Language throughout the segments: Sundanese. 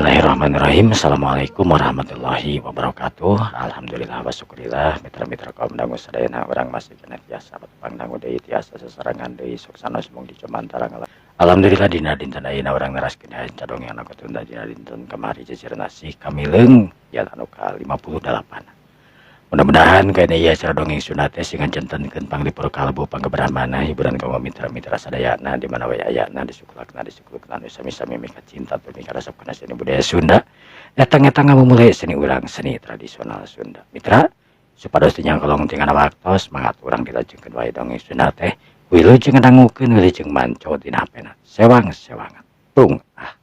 Bismillahirrahmanirrahim. Assalamualaikum warahmatullahi wabarakatuh. Alhamdulillah wa syukurillah. Mitra-mitra kaum dangu sadayana urang masih keneh tiasa patepang dangu deui tiasa sasarengan deui suksana sumung di Cumantara. Alhamdulillah dina dinten ayeuna urang neraskeun cadongeng anu katunda dina dinten kamari cicir nasi kamileung ya anu ka-58. Mudah-mudahan kayaknya ieu acara dongeng Sunda teh sing ngajantenkeun panglipur kalbu panggebrahmana hiburan kaum mitra-mitra sadayana di mana wae ayana di sukulakna di sukulukna nu sami-sami mika cinta tur mika resep kana seni budaya Sunda. Eta-eta ngamumule seni urang seni tradisional Sunda. Mitra supados teu nyangkolong tingana waktos mangga urang dilajengkeun wae dongeng Sunda teh wilujeng ngadangukeun wilujeng manco dina hapena sewang-sewangan. Tung ah.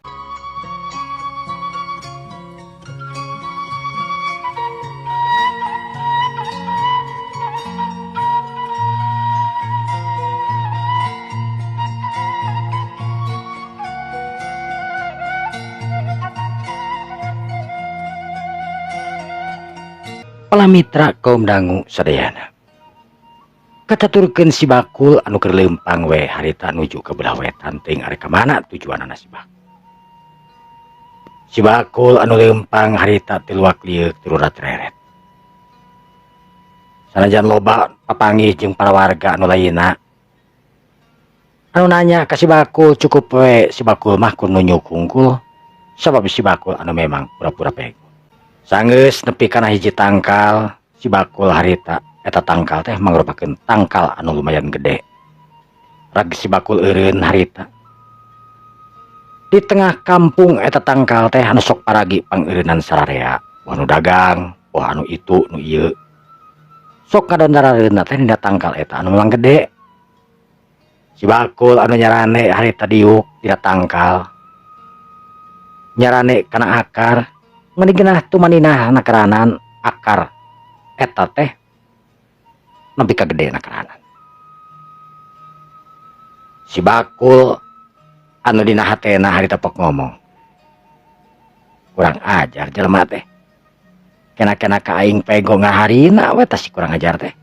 Mitra kaum dangu sadayana kataturkeun si bakul anu keur leumpang we harita nuju ka belah wetan teuing arek ka mana tujuanana si bakul. Si bakul anu leumpang harita teu luak lieuk tururat reret. Sanajan loba papanggih jeung para warga anu lainna anu nanya ka si bakul cukup we si bakul mah kur nunyuk hungkul sabab si bakul anu memang pura-pura pego. Sanggeus nepi kana hiji tangkal si bakul harita eta tangkal teh mangrupakeun tangkal anu lumayan gede. Rag si bakul eureun harita. Di tengah kampung eta tangkal teh anu sok paragi pangeureunan sararea, wah anu dagang, wah anu itu nu ieu. Sok ngadondarareunna teh dina tangkal eta anu memang gede. Si bakul anu nyarane harita diuk dina tangkal. Nyarane kana akar. Meni genah tumaninah nakeranan akar eta teh nepi ka gede nakeranan. Si bakul anu dina hatena harita pok ngomong. Kurang ajar jelema teh. Kena-kena ka aing pego ngaharina we tah si kurang ajar teh.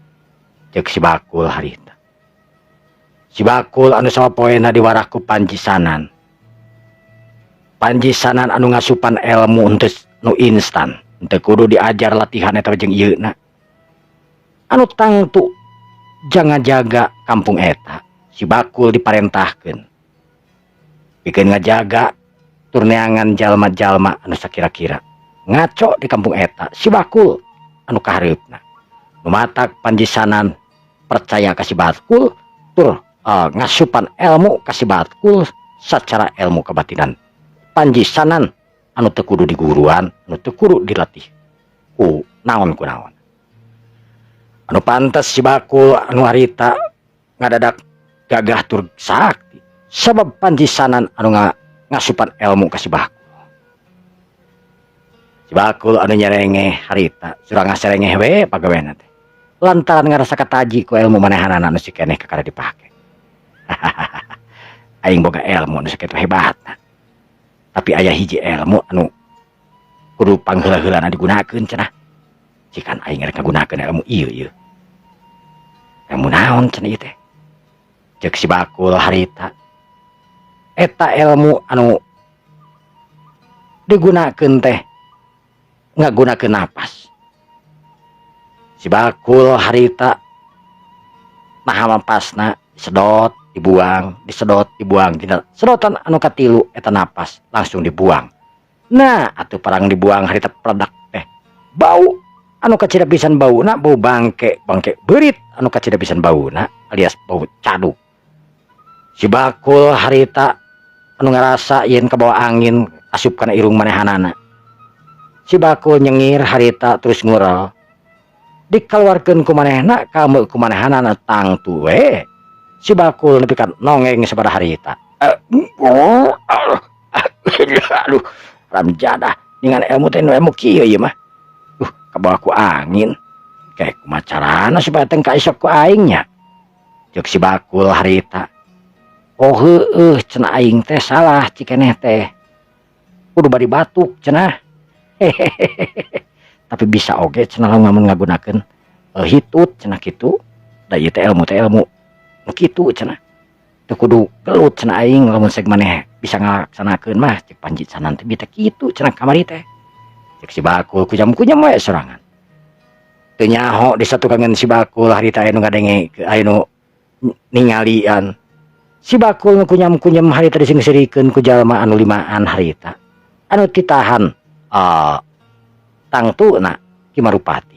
Ceuk si bakul harita. Si bakul anu sapoena diwarah ku panjisanan. Panjisanan anu ngasupan ilmu henteu nu instan, teu kudu diajar latihan eta jeung ieuna. Anu tangtu jangan jaga kampung eta, si bakul diparentahkeun. Pikeun ngajaga tur neangan jalma-jalma anu sakira-kira ngaco di kampung eta, si bakul anu kahareupna. Nu matak panjisanan percaya ka si bakul tur ngasupan ilmu ka si bakul secara ilmu kebatinan. Panjisanan anu teu kudu diguruan, anu teu kudu dilatih ku naon ku naon. Anu pantes si bakul anu harita ngadadak gagah tur sakti sabab panjisanan anu ngasupan ilmu ka si bakul. Si bakul anu nyerengeh harita surang ngaserengeh we pagawena teh. Lantaran ngarasa kataji ku ilmu manehanana anu sikeneh kakara dipake. Aing boga ilmu anu sakitu hebatna. Tapi aya hiji ilmu anu kudu pangheula-heulana digunakeun cenah. Cikan aing rek ngagunakeun ilmu ieu ieu. Ilmu naon cenah ieu teh? Ceuk si bakul harita. Eta ilmu anu digunakeun teh ngagunakeun napas. Si bakul harita naha mapasna disedot dibuang, disedot, dibuang. Dina sedotan anu katilu eta napas langsung dibuang. Nah, atuh parang dibuang harita peledak teh. Bau anu kacida pisan bauna, bau bangke, bangke beurit anu kacida pisan bauna alias bau caduk. Si bakul harita anu ngarasa yen kabawa angin asup kana irung manehanana. Si bakul nyengir harita terus ngurel. Dikaluarkeun ku manehna ka ku manehanana tangtu we. Si bakul nepi ka nongeng sabada harita. Aduh, ramjadah dengan ilmu teh ilmu kieu ieu mah. Kabawa ku angin. Kayak kumaha carana supaya teu kaisok ku aing nya. Ceuk si bakul harita. Oh heueuh cenah aing teh salah cikeneh teh. Kudu bari batuk cenah. Tapi bisa oge cenah lamun ngagunakeun hitut cenah kitu. Da ieu teh ilmu kitu cenah. Teu kudu gelut cenah aing lamun seg maneh bisa ngalaksanakeun mah cek Panji Sanan teh bita kitu cenah kamari teh. Cek si Bakul kujam-kujam we sorangan. Teu nyaho di satukangan si Bakul harita aya nu ngadenge aya nu ningalian. Si Bakul nu kunyam-kunyam harita disingserikeun ku jalma anu limaan harita. Anu titahan tangtuna Ki Marupati.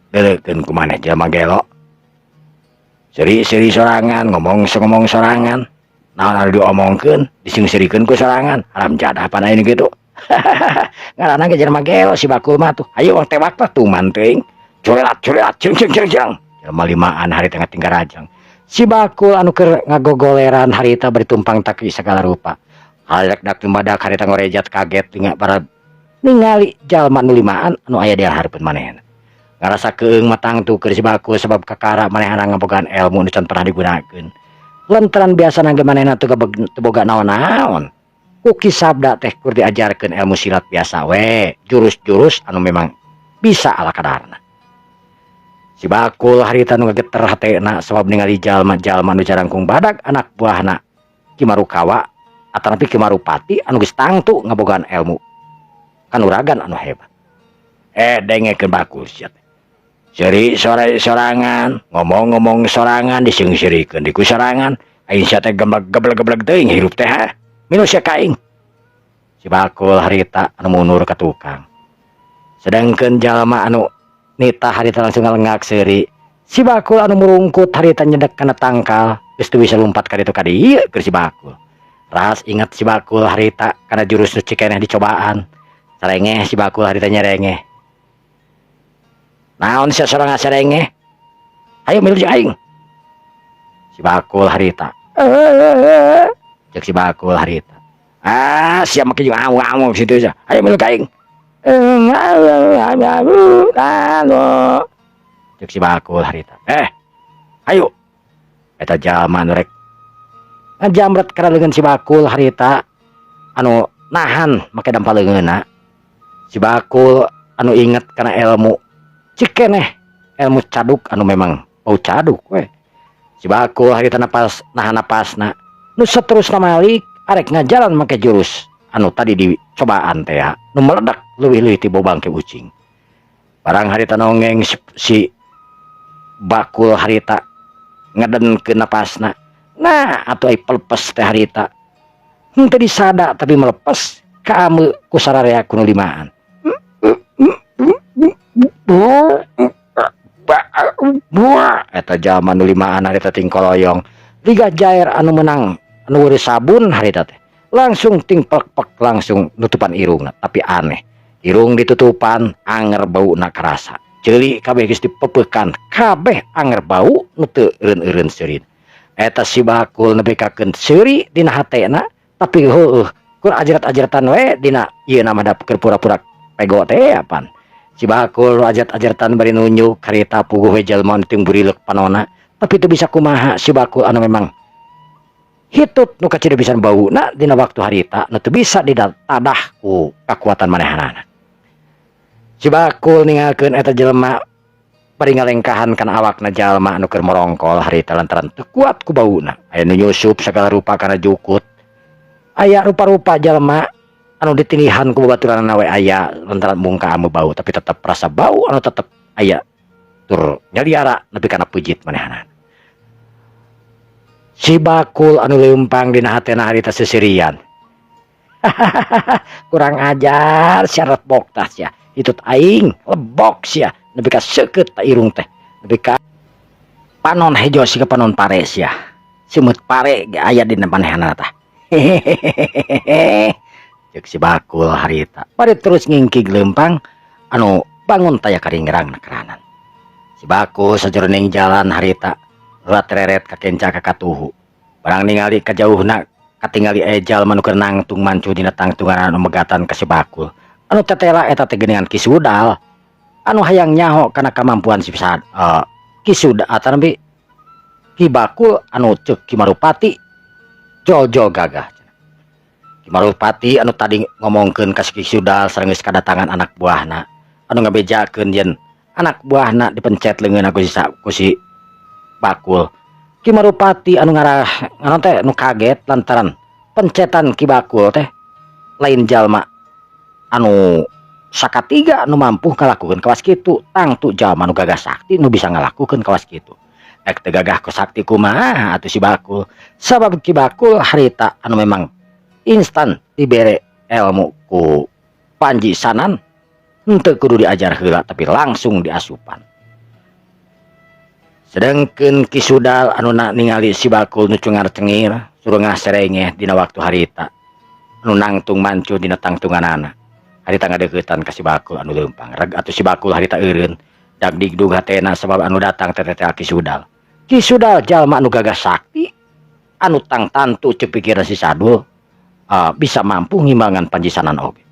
Deuleukeun ku maneh jelema gelo. Seuri-seuri sorangan, ngomong sorangan. Naon anu diomongkeun, disingserikeun ku sorangan. Haram jadah pan aing kitu. Ngaranna ge jelema gelo si Bakul mah tuh. Hayu urang tewak lah tuman teuing. Curelat curelat jeung jeung jeung jeung. Jelema limaan harita ngatinggal rajang. Si Bakul anu keur ngagogoleran harita bari tumpang taki sagala rupa. Halek dak tumadak harita ngorejat kaget tinggal para ningali jalma nu limaan anu aya di hareupeun manehna. Ngarasa keung matang tuh keur si Bakul sebab kakara manehna ngabogaan ilmu nu can pernah digunakeun. Lantaran biasana ge manehna teu boga naon-naon. Ku Ki Sabda teh kur diajarkeun ilmu silat biasa we, jurus-jurus anu memang bisa ala kadarna. Si Bakul harita nu ngageter hatena sebab ningali jalma-jalma nu jarangkung badag anak buahna Ki Marukawa atanapi Ki Marupati anu geus tangtu ngabogaan ilmu kanuragan anu hebat. Dengekeun Bakul sia teh. Seuri sore sorangan, ngomong-ngomong sorangan, diseungseurikeun di ku sorangan. Aing sia teh geblek-geblek teuing hirup teh ha. Minus sia ka aing. Si Bakul harita anu mundur ka tukang. Sedangkeun jalma anu nita harita langsung ngalengak seuri. Si Bakul anu murungkut harita nyedek kana tangkal, geus teu bisa lumpat ka ditu ka dieu keur si Bakul. Ras ingat si Bakul harita kana jurus nu cikeneh dicobaan. Sarengeh si Bakul harita nyerengeh. Naon sia sorangan sarengeh? Hayu milu jeung aing. Si Bakul harita. Cek si Bakul harita. Ah, sia make jeung amu-amu situ sia. Hayu milu ka aing. Cek si Bakul harita. Hayu. Eta jalma nu rek ngajamret kana leungeun si Bakul harita anu nahan make dampal leungeunna. Si Bakul anu inget kana ilmu cikeneh ilmu caduk anu memang bau caduk we. Si Bakul harita napas nahan napasna nu saterusna malik arek ngajalan make jurus anu tadi dicobaan teh ya, nu meledak leuwih-leuwih ti bau bangke ucing. Barang harita nongeng si Bakul harita ngedenkeun napasna. Nah, atuh ai pelepes teh harita. Henteu disada tapi melepas kaame ku sararea ku nu limaan. Eta jalma nu limaan harita tingkoloyong. Liga jair anu menang anu weureuh sabun harita teh. Langsung ting pek-pek langsung nutupan irungna, tapi aneh. Irung ditutupan anger bauna karasa. Ceuli kabeh geus dipepekan, kabeh anger bau nu teu eureun-eureun seurin. Eta si Bakul nepikakeun seuri dina hatena, tapi heueuh kur ajarat-ajaratan we dina ieu mah da keur pura-pura pego teh apan. Si Bakul ajat-ajaratan bari nunjuk harita puguh we jalma nu ting burileuk panona, tapi teu bisa kumaha si Bakul anu memang hitut nu kacida pisan bauna dina waktu harita nu teu bisa ditadah ku kakuatan manehanana. Si Bakul ningalkeun eta jelema bari ngalengkahan kana awakna jalma anu keur morongkol harita lantaran teu kuat ku bauna. Aya nu nyusup sagala rupa kana jukut. Aya rupa-rupa jalma anu ditinihan ku babaturanna we aya lantaran mungka anu bau tapi tetep rasa bau anu tetep aya tur nyaliara nepi kana peujeut manehanana. Si Bakul anu leumpang dina hatena harita seserian. Kurang ajar sia rebok tah sia. Hitut aing lebok sia nepi ka seukeut ta irung teh. Nepi ka panon hejo siga panon pare sia. Simeut pare ge aya dina manehanana tah. Hehehehe. Ceuk si Bakul harita. Bari terus ngingkig leumpang anu bangun taya karingrang nakeranan. Si Bakul sajeroning jalan harita rat reret kakenca ka katuhu. Barang ningali kajauhna katingali aya jalma nu keur nangtung mancuh dina tangtungan anu megatan ka si Bakul. Anu tetela eta teh geuningan Ki Sudal. Anu hayang nyaho kana kamampuan si Ki Sudal atanapi Ki Bakul anu ceuk Ki Marupati jol-jol gagah. Ki Marupati anu tadi ngomongkeun ka si Ki Sudal sareng geus kadatangan anak buahna anu ngabejakeun yen anak buahna dipencet leungeunna ku si Bakul. Ki Marupati anu ngarah ngaran teh nu kaget lantaran pencetan Ki Bakul teh lain jalma anu sakatiga nu mampu ngalakukeun kawas kitu, tangtu jalma nu gagah sakti nu bisa ngalakukeun kawas kitu. Ek teu gagah ku sakti kumaha atuh si Bakul, sabab Ki Bakul harita anu memang instan dibere ilmu ku Panji Sanan henteu kudu diajar heula, tapi langsung diasupan. Sedangkeun Ki Sudal anu na ningali si Bakul nu cungar cengir surengah serengeh dina waktu harita anu nangtung mancuh dina tangtunganana, harita ngadeuketan ka si Bakul anu leumpang reg atuh si Bakul harita eureun dag digdug hatena, sabab anu datang teh teh Ki Sudal. Ki Sudal jalma anu gagah sakti anu tang tantu ceuk pikiran si Sadul bisa mampu ngimbangan Panji Sanan oge.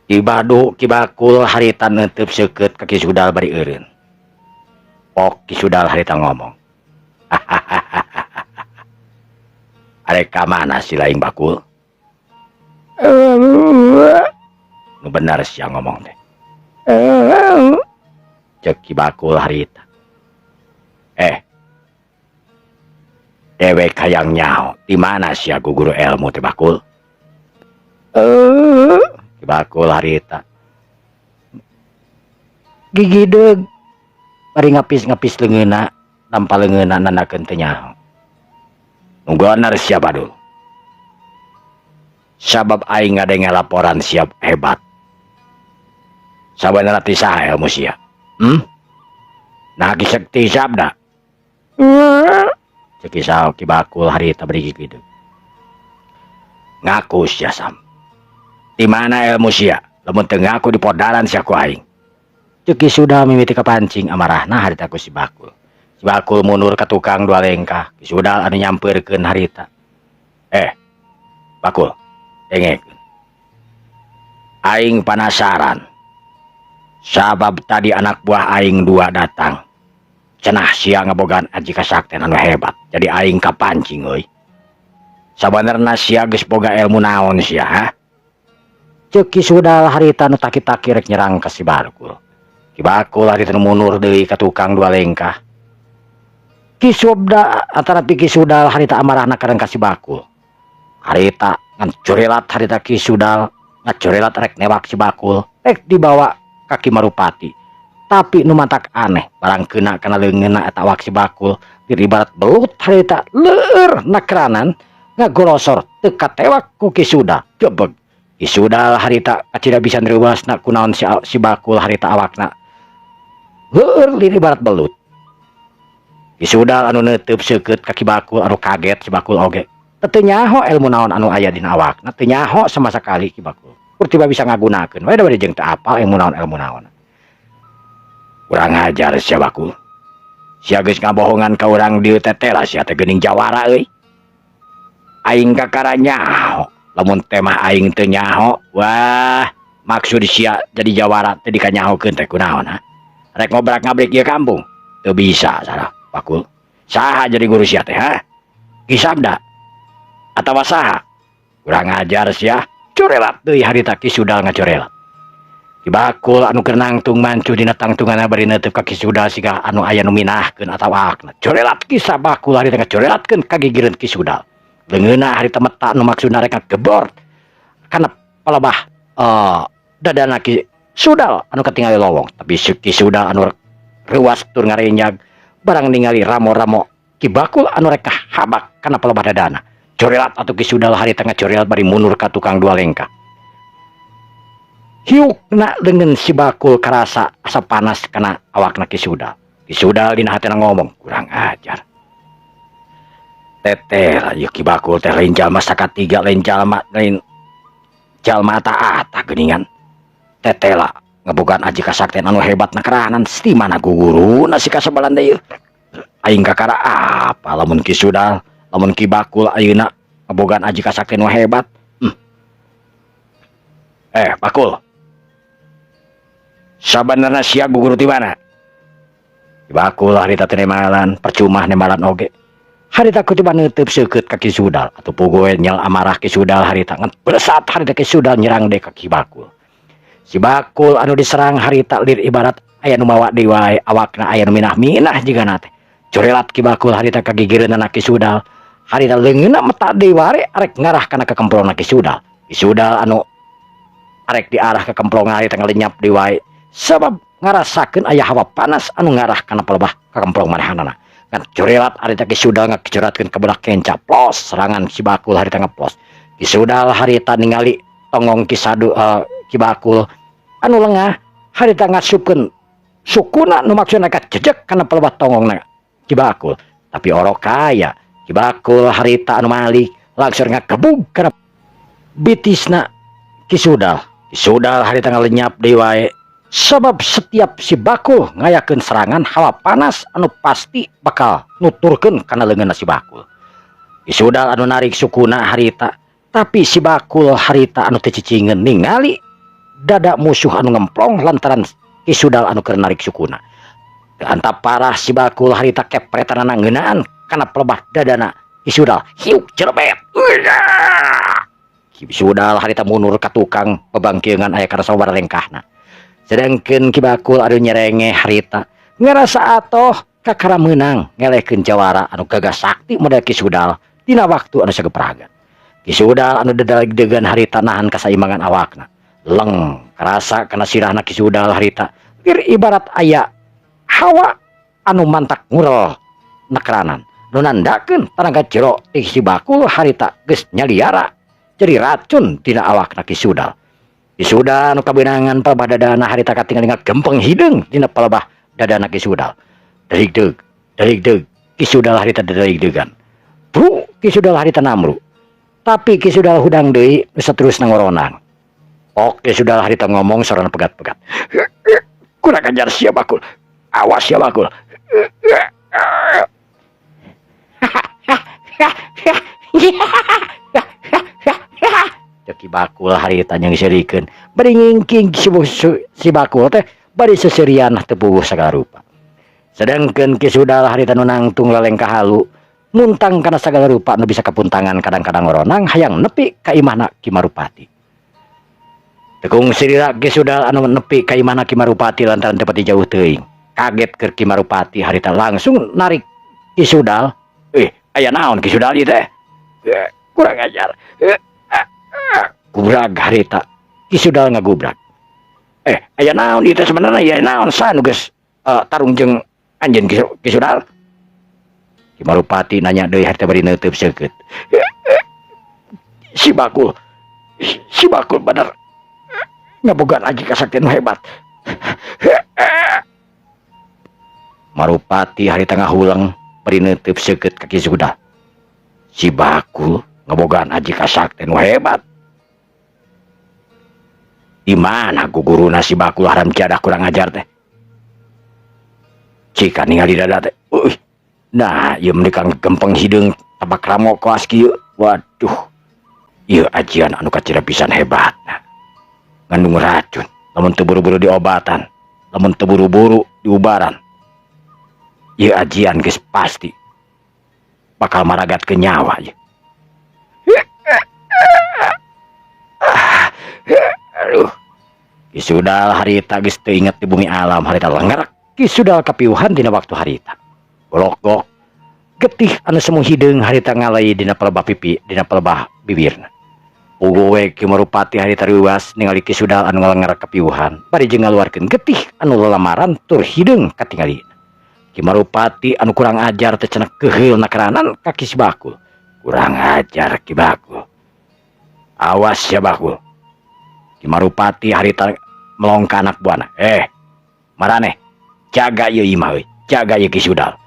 Ibadu Ki Bakul harita neunteup seukeut ka Ki Sudal bari eureun. Pok Ki Sudal harita ngomong, "Arek ka mana si laing, Bakul? Nu bener sia ngomong teh," cek Ki Bakul harita. "Eh, dewek hayang nyaho di mana sia guguru ilmu teh, Bakul?" Ki Bakul harita gigideug bari ngapis-ngapis leungeunna, tanpa leungeunna nandakeun teu nyaho. "Nu bener sia, Badul, sabab aing ngadenge laporan sia hebat. Sabenerna ti saha ilmu sia? Nah, Ki Sekti sabda?" Cek Ki Bakul harita bari kitu. "Ngaku sia, Sam. Di mana ilmu sia? Lamun teu ngaku, dipodaran sia ku aing," cek Ki Sudal mimiti kapancing amarahna harita ku si Bakul. Si Bakul mundur ka tukang dua lengkah. Ki Sudal anu nyampeurkeun harita, "Eh, Bakul, dengekeun. Aing panasaran. Sabab tadi anak buah aing dua datang. Cenah sia ngabogaan aji kasakten anu hebat. Jadi aing kapancing euy. Sabenerna sia geus boga ilmu naon sia, ha?" Cek Ki Sudal harita nu taki-taki rek nyerang ka si Bakul. Ki Bakul harita nu mundur deui ka tukang dua lengkah. Ki Subda antara Ki Sudal harita amarahna kareng ka si Bakul. Harita ngacorelat, harita Ki Sudal ngacorelat rek newak si Bakul, rek dibawa ka Ki Marupati. Tapi nu matak aneh, barang kena kana leungeunna eta awak si Bakul, ibarat belut harita leur nakranan ngagorosor teu katewak ku Ki Sudal. Gebeg. Ki Sudal harita kacida bisa reuwasna kunaon si Bakul harita awakna leur lir ibarat belut. Ki Sudal anu neunteup seukeut ka Ki Bakul anu kaget, si Bakul oge. Teu nyaho ilmu naon anu aya dina awakna, teu nyaho sama sekali Ki Bakul. Kur tiba bisa ngagunakeun we da jeung teu apal ilmu naon ilmu naon. "Kurang ajar sia, Bakul. Sia geus ngabohongan ka urang dieu teh lah, sia teh geuning jawara euy. Aing kakara nyaho, lamun teh mah aing teu nyaho. Wah, maksud sia jadi jawara teh dikanyahokeun teh kunaon, ha? Rek ngobrak-ngabrik ieu kampung? Teu bisa salah, Bakul. Saha jadi guru sia teh, ha? Ki Sabda atawa saha? Kurang ajar sia." Corelat deui harita Ki Sudal ngacorelat. Ki Bakul anu keur nangtung mancuh dina tangtunganna bari neunteup ka Ki Sudal siga anu aya nu minahkeun atawa akna. Corelat Ki Bakul harita ngacorelatkeun ka gigireun Ki Sudal. Leungeunna harita meta nu maksudna rek ngagebor kana palebah dadana Ki Sudal anu katingali lowong, tapi si Ki Sudal anu reuwas tur ngarenyag barang ningali ramo-ramo Ki Bakul anu rek habak kana palebah dadana. Corelat atuh Ki Sudal harita ngacorelat bari mundur ka tukang dua lengkah. Hiukna leungeun si Bakul karasa asa panas kana awakna Ki Sudal. Ki Sudal dina hatena ngomong, "Kurang ajar. Teteh lah ieu Ki Bakul teh lain jalma sakatiga, lain jalma, lain jalma ata-ata geuningan. Teteh lah ngebogaan aji kasaktian anu hebat nakeranan, di mana guguruna si kasabalan teh ieu? Aing kakara apa lamun Ki Sudal, lamun Ki Bakul ayeuna ngebogaan aji kasaktian nu hebat. Eh, Bakul. Sabenerna sia guguru ti mana?" Ki Bakul harita teh nemalan, percuma nemalan oge. Harita kutiba neunteup seukeut ka Ki Sudal atuh puguh nyel amarah Ki Sudal harita ngan beresat harita Ki Sudal nyerang deui ka Ki Bakul. Si Bakul anu diserang harita lir ibarat aya nu mawa deui wae awakna, aya nu minah-minah jigana teh. Corelat Ki Bakul harita ka gigireunana Ki Sudal. Harita leungeunna meta deui ware arek ngarah kana kakemplongna Ki Sudal. Ki Sudal anu arek diarah ka kemplong harita ngalenyap deui wae sabab ngarasakeun aya hawa panas anu ngarah kana palebah kakemplong manehanana. Ngan corelat harita Ki Sudal ngakecoratkeun ka belah kenca plos serangan Si Bakul harita ngeplos. Ki Sudal harita ningali tonggong Ki Sadu Ki Bakul anu lengah harita ngasupkeun sukuna nu maksudna kacejek kana palebah tonggongna Ki Bakul. Tapi orok kaya Ki Bakul harita anu malik langsung ngagebug kana bitisna Ki Sudal. Ki Sudal harita ngalenyap deui wae sabab setiap si Bakul ngayakeun serangan hawa panas anu pasti bakal nuturkeun kana leungeunna si Bakul. Ki Sudal anu narik sukuna harita, tapi si Bakul harita anu teu cicingeun ningali dada musuh anu ngemplong lantaran Ki Sudal anu keur narik sukuna. Teu antap parah si Bakul harita kepretanana ngeunaan kana pelebah dadana Ki Sudal. Hiuk jerebet. Ki Sudal harita mundur ka tukang bebangkeungan aya kana sababaraha lengkahna. Sedangkeun Ki Bakul anu nyerenge harita ngarasa atoh kakara meunang ngelehkeun jawara anu gagah sakti model Ki Sudal dina waktu anu sagepragan. Ki Sudal anu dedegan harita nahan kasaimbangan awakna. Leng karasa kana sirahna Ki Sudal harita lir ibarat aya hawa anu mantak ngurel nekranan nu nandakeun tanaga jero ti Si Bakul harita geus nyaliara jadi racun dina awakna Ki Sudal. Ki Sudal anu kabeunangan palebah dadana harita katingali ngagempeng hideung dina palebah dadana Ki Sudal. Deligdeug, deligdeug, Ki Sudal harita deligdeugan. Bru Ki Sudal harita namru. Tapi Ki Sudal hudang deui nu saterusna ngoronang. Ok Ki Sudal harita ngomong sorana pegat-pegat. Kurang ajar sia Bakul. Awas sia Bakul. Cek Ki Bakul harita nyeungseurikeun. Bari ngingking si Bakul teh bari seserian teu puguh sagala rupa. Sedangkeun Ki Sudal harita nu nangtung lalengkah halu muntang kana sagala rupa nu bisa kapuntangan kadang-kadang ngoronang hayang nepi ka imahna Ki Marupati. Tekung sirira Ki Sudal anu nepi ka imahna Ki Marupati lantaran teu pati jauh teuing. Kaget keur Ki Marupati harita langsung narik Ki Sudal. Aya naon Ki Sudal ieu teh? Kurang ajar. Gubrag harita Ki Sudal ngagubrag. Aya naon ieu teh sebenarnya? Aya naon sa nu geus tarung jeung anjeun Ki Sudal? Ki Marupati nanya deui harita bari neuteub seukeut. Si Bakul, si Bakul bener ngabogaan aji kasaktian nu hebat. Marupati harita ngahuleng bari neuteub seukeut ka Ki Sudal. Si Bakul ngabogaan aji kasaktian nu hebat. Di mana guguruna si Bakul haram jadah kurang ajar teh? Cika ningali dada teh. Uih. Nah, ieu meni kang gempeng hideung tabak ramo koas kieu. Waduh. Ieu ajian anu kacida pisan hebatna. Ngandung racun, lamun teu buru-buru diobatan, lamun teu buru-buru diubaran. Ieu ajian geus pasti bakal maragat ke nyawa ieu. Aduh. Ki Sudal harita geus teu inget di bumi alam harita lengerak. Ki Sudal kapiuhan dina waktu harita. Golok-gok getih anu semu hideung harita ngalai dina palebah pipi, dina palebah bibirna. Puguh we Ki Marupati harita reuas ningali Ki Sudal anu ngalengerak kapiuhan bari jeung ngaluarkeun getih anu lelamaran tur hideung katingalina. Ki Marupati anu kurang ajar teh cenah keuheul nakeranan ka Ki Si Bakul. Kurang ajar Ki Bakul. Awas ya Bakul. Ki Marupati harita melong ka anak buahna. Maraneh, jaga ieu imah euy, jaga ieu Ki Sudal.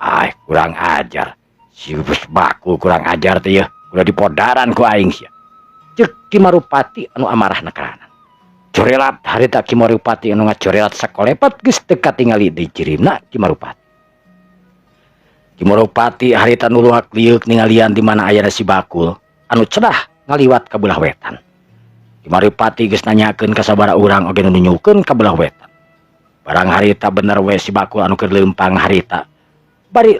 Ai, kurang ajar. Si Bakul kurang ajar teh yeuh, udah dipodaran ku aing sia. Ceuk Ki Marupati anu amarah nakeranan. Corelat harita Ki Marupati anu ngacorelat sakolepat geus teu katingali deui cirimna Ki Marupati. Ki Marupati harita nu luak lieuk ningalian di mana ayana si Bakul anu cedah ngaliwat ka belah wetan. Ki Marupati geus nanyakeun ka sabaraha urang oge nu nunyukeun ka belah wetan. Barang harita bener we si Bakul anu keur leumpang harita. Bari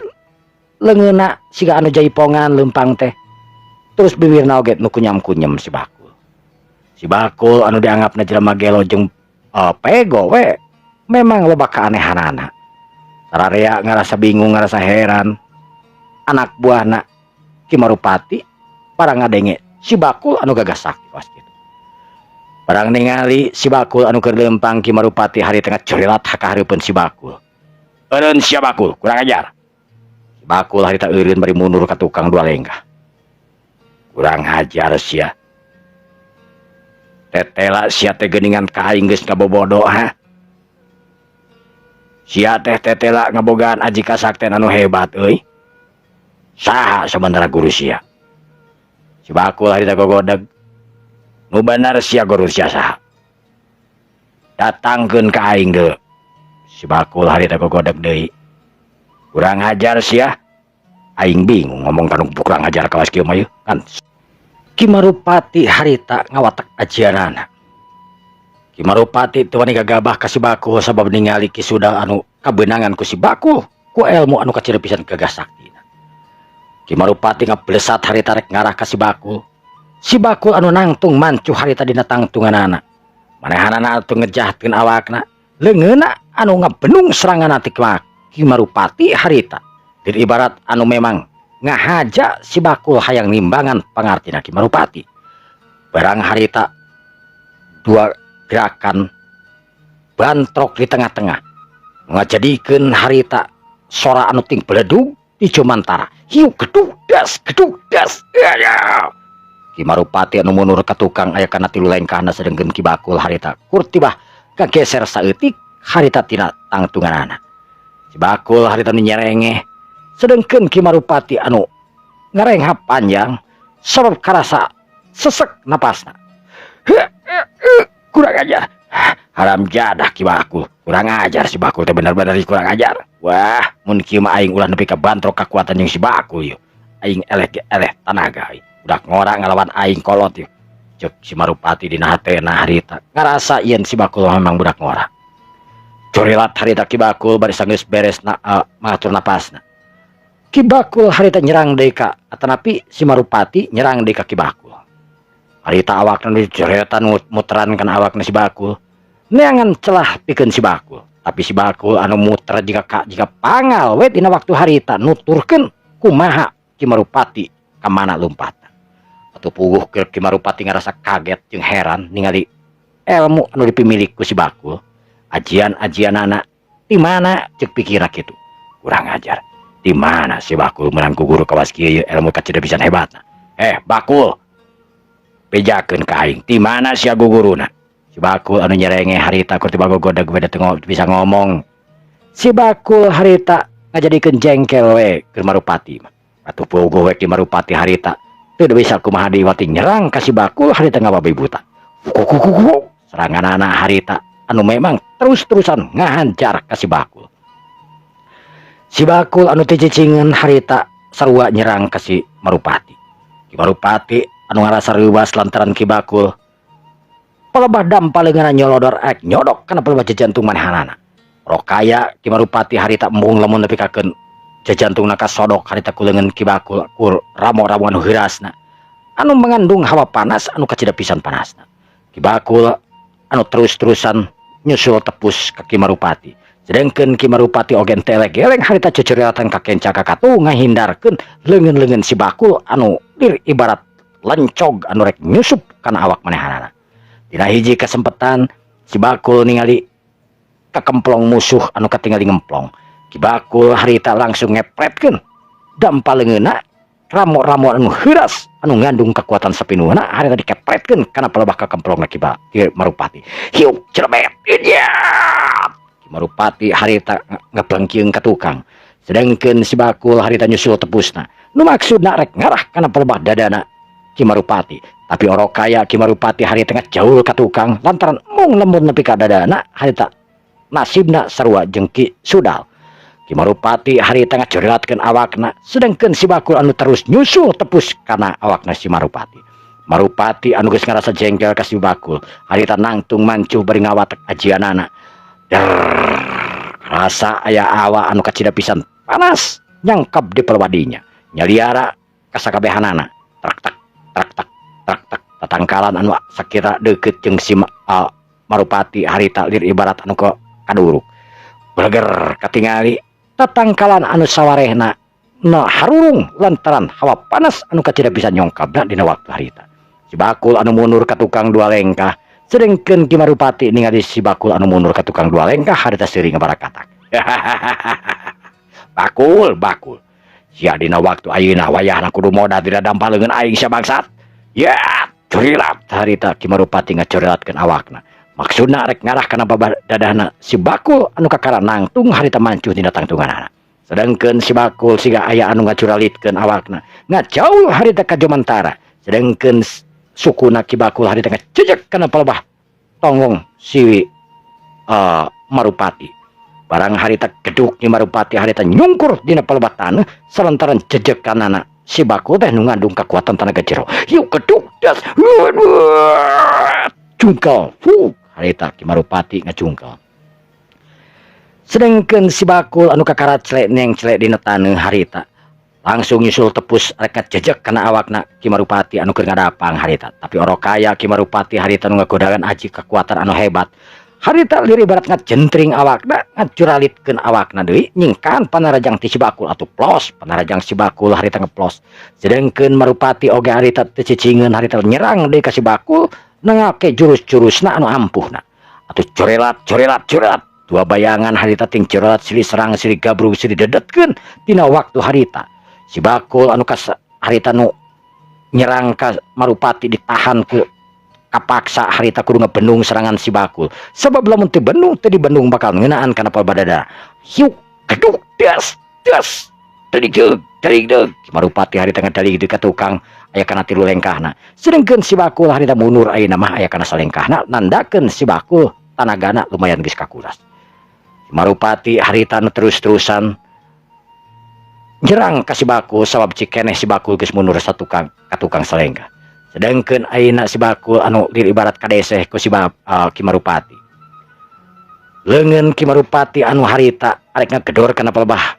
leungeunna siga anu jaipongan leumpang teh. Terus bibirna oge nu kunyam-kunyam si Bakul. Si Bakul anu dianggapna jelema gelo jeung pego we memang loba keanehanana. Sararea ngarasa bingung, ngarasa heran. Anak buahna Ki Marupati barang ngadenge si Bakul anu gagah sakti kawas kitu. Barang ningali si Bakul anu keur leumpang, Ki Marupati harita ngacurilat ka hareupeun si Bakul. "Eureun sia, Bakul, kurang ajar." Si Bakul harita eureun bari mundur ka tukang dua lenggah. "Kurang ajar sia. Tetela sia teh geuningan ka aing geus ngabobodo, ha? Sia teh tetela ngabogaan aji kasakten anu hebat euy. Saha sebenarnya guru sia?" Si Bakul harita gogodeg. "Nu bener sia, guru sia saha? Datangkeun ka aing deui." Si Bakul harita gogodeg deui. "Kurang ajar sia. Aing bingung ngomong kanu kurang ajar kawas kieu mah yeuh." Kan Ki Marupati harita ngawatek ajianana. Ki Marupati teu wani gagabah ka si Bakul sabab ningali Ki Sudal anu kabeunangan ku si Bakul ku ilmu anu kacida pisan gagah saktina. Ki Marupati ngablesat harita rek ngarah ka si Bakul. Si Bakul anu nangtung mancuh harita dina tangtunganana. Manehanana atuh ngejahkeun awakna, leungeunna anu ngabenung serangan ti Ki Marupati harita. Dir ibarat anu memang ngahaja si Bakul hayang nimbangan pangartina Ki Marupati. Barang harita dua gerakan bantrok di tengah-tengah ngajadikeun harita sora anu ting beledug di jumantara. Hiu gedug das gedug das. Ya. Ki Marupati anu mundur ka tukang aya kana tilu lengkahna, sedengkeun Ki Bakul harita kurtibah kageser saeutik harita tina tangtunganana. Si Bakul harita nu nyerengeh, sedengkeun Ki Marupati anu ngarenghap panjang sabab karasa sesek napasna. "Kurang ajar. Haram jadah Ki Bakul. Kurang ajar si Bakul teh, bener-bener kurang ajar. Wah, mun kieu mah aing ulah nepi ka bantrok kakuatan jeung si Bakul yeuh. Aing eleh ge eleh tanaga euy. Budak ngora ngalawan aing kolot yeuh," cek si Marupati dina hatena harita. Ngarasa yen si Bakul memang budak ngora. Corilat harita Ki Bakul bari sanggeus beres na, mengatur napasna. Ki Bakul harita nyerang deui ka, atanapi si Marupati nyerang deui ka Ki Bakul. Harita awakna diceretan muteran kana awakna si Bakul. Neangan celah pikeun si Bakul. Tapi si Bakul anu muter jiga pangal we dina waktu harita nuturkeun kumaha Ki Marupati ka mana lompatna. Atuh puguh keur Ki Marupati ngarasa kaget jeung heran ningali ilmu anu dipimilik ku si Bakul. Ajian-ajianana di mana, cek pikirna kitu. "Kurang ajar. Di mana si Bakul meunang ku guru kawas kieu yeuh ilmu kacida pisan hebatna? Eh, Bakul, bejakeun ka aing, di mana sia guguruna?" Si Bakul anu nyerenge harita kur tiba gogodeg beda teu bisa ngomong. Si Bakul harita ngajadikeun jengkel we keur Marupati mah. Atuh puguh we Ki Marupati harita teu bisa kumaha deui wati nyerang ka si Bakul harita ngababi buta. Kukukuku, seranganana harita anu memang terus-terusan ngahancar ka si Bakul. Si Bakul anu teu cicingeun harita sarua nyerang ka si Marupati. Ki Marupati anu ngarasa reuwas lantaran Ki Bakul palebah dampa leungeunna nyolodor ek nyodok kana palebah jajantung manehanana. Rokaya Ki Marupati harita embung lamun nepi kakeun jajantungna kasodok harita ku leungeun Ki Bakul kur ramo-ramo anu heurasna anu mengandung hawa panas anu kacida pisan panasna. Ki Bakul anu terus-terusan nyusul tepus ka Ki Marupati. Sedangkeun Ki Marupati oge henteu eleh-geleng harita cecuriatan ka kenca ka katu ngahindarkeun leungeun-leungeun si Bakul anu dir ibarat lencog anu rek nyusup kana awak manehanana. Dina hiji kesempatan si Bakul ningali kakemplong musuh anu katingali ngemplong. Ki Bakul harita langsung ngepretkeun dampa leungeunna ramo-ramo anu heuras anu ngandung kekuatan sapinuhna harita dikepretkeun kana palebah kakemplongna Ki Marupati. Hiuk celebet. Idiat. Ki Marupati harita ngeplengkeung ka tukang. Sedangkeun si Bakul harita nyusul tepusna. Nu maksudna rek ngarah kana palebah dadana Ki Marupati. Tapi orok kaya Ki Marupati harita ngejauh ka tukang lantaran mung lembut nepi ka dadana harita nasibna sarua jeung Ki Sudal. Ki Marupati harita ngacurilatkeun awakna, sedangkeun si Bakul anu terus nyusul tepus kana awakna si Marupati. Marupati anu geus ngarasa jengkel ka si Bakul harita nangtung mancuh bari ngawatek ajianana. Der, rasa aya awa anu kacida pisan panas nyangkap di pelwadinya. Nyaliara kasakabehanana. Trak tak trak tak trak tak, tatangkalan anu sakira deukeut jeung si Marupati harita lir ibarat anu ke kaduruk. Bleger katingali. Tatangkalan anu sawarehna na harurung lantaran hawa panas anu kacida bisa nyongkabna dina waktu harita. Si Bakul anu mundur ka tukang dua lengkah, sedengkeun Ki Marupati ningali si Bakul anu mundur ka tukang dua lengkah harita seuri ngabarakatak. Bakul, Bakul. Sia dina waktu ayeuna wayahna kudu modal dina dampal leungeun aing sia bangsat. Ya, curilat harita Ki Marupati ngacurilatkeun awakna. Maksudna rek ngarah kana babah dadahna si Bakul anu kakara nangtung harita mancuh dina tangtunganana. Sedengkeun si Bakul siga aya anu ngacuralitkeun awakna. Ngajaul harita ka jomantara. Sedengkeun sukuna Ki Bakul harita ngacejek kana palebah tonggong si Marupati. Barang harita geduk Ki Marupati harita nyungkur dina palebah taneuh salantaran jejekanana si Bakul teh nu ngandung kakuatan tanaga jero. Yuk geduk das. Jungkal. Huh, harita Ki Marupati ngajungkal. Sedengkeun si Bakul anu kakara celek neng celek dina taneuh harita langsung nyusul tepus rek jejek kana awakna Ki Marupati anu keur ngadapang harita. Tapi orok kaya Ki Marupati harita nu ngagodagan aji kekuatan anu hebat. Harita lir ibarat ngajentring awakna, ngacuralitkeun awakna deui nyingkahan panarajang ti si Bakul atuh plos panarajang si Bakul harita ngeplos. Sedengkeun Marupati oge harita teu cicingeun harita nyerang deui ka si Bakul nangake jurus-jurusna anu ampuhna. Atuh corelat corelat corelat dua bayangan harita ting corelat silih serang silih gabrug silih dedetkeun dina waktu harita. Si Bakul anu kas harita nu nyerang ka Marupati ditahan ku kapaksa harita kudu ngebendung serangan si Bakul. Sebab lamun teu bendung teu dibendung bakal ngeunaan kana palbadada. Hiuk geduk das das deug deug deug. Marupati harita ngadalig deui ka tukang aya kana tilu lengkahna. Sedengkeun si Bakul harita mundur ayeuna mah aya kana salengkahna nandakeun si Bakul tanagana lumayan geus kakuras. Marupati harita nu terus-terusan nyerang ka si Bakul sabab cikeneh si Bakul geus mundur satukang ka tukang salengkah. Sedangkeun ayeuna si Bakul anu lir ibarat kadeseh ku si Ki Marupati. Leungeun Ki Marupati anu harita arek ngagedor kana palebah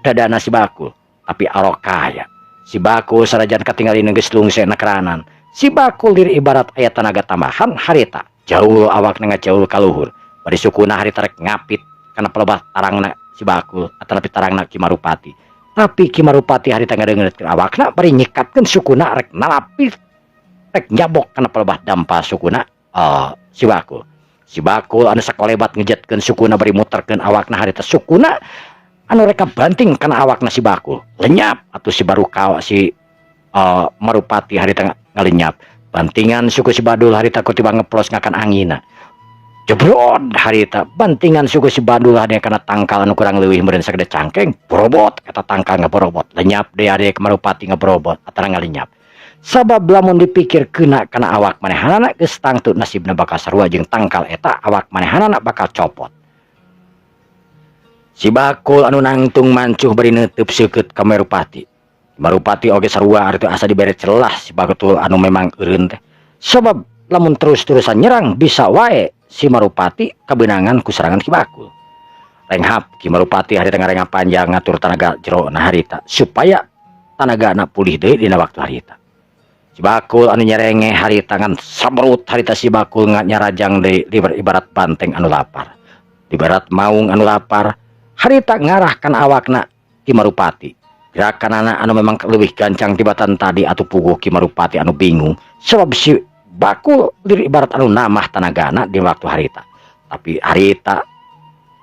dadana si Bakul, tapi arok kaya. Si Bakul sarajan katingali geus lungse nakranan. Si Bakul lir ibarat aya tanaga tambahan harita. Jauh awakna ngajauh ka luhur. Bari sukuna harita rek ngapit kana palebah tarangna si Bakul atanapi tarangna Ki Marupati. Tapi Ki Marupati harita ngadeungeutkeun awakna bari nyikatkeun sukuna rek nalapit rek nyabok kana palebah dampa sukuna si Bakul. Si Bakul anu sakolebat ngejetkeun sukuna bari muterkeun awakna harita sukuna anu rek banting kana awakna si Bakul. Lenyap atuh si Barukawa si Marupati harita ngalenyap. Bantingan suku si Badul harita kutiba ngeplos ngakan angina. Jebrod harita bantingan suku si Badul harita kana tangkal anu kurang leuwih meureun sagede cangkeng borobot eta tangkal ngaborobot. Lenyap deui ari Marupati ngaborobot atana ngalenyap. Sabab lamun dipikir kena kana awak manehanana geus tangtu nasibna bakal sarua jeung tangkal eta awak manehanana bakal copot. Si Bakul anu nangtung mancuh bari neuteub seukeut ka Marupati. Marupati oge sarua ari teu asa dibere celah si Bakul anu memang eureun teh. Sabab lamun terus-terusan nyerang bisa wae si Marupati kabeunangan ku serangan Ki Bakul. Renghap Ki Marupati harita ngarengap panjang ngatur tanaga jero na harita supaya tanagana pulih deui dina waktu harita. Si Bakul anu nyerenge harita ngan sabrut harita si Bakul nyarajang deui ibarat banteng anu lapar. Ibarat maung anu lapar harita ngarahkan awakna Ki Marupati. Gerakanana anu memang leuwih gancang tibatan tadi atuh puguh Ki Marupati anu bingung sebab si Bakul lir ibarat anu namah tanagana di waktu harita. Tapi harita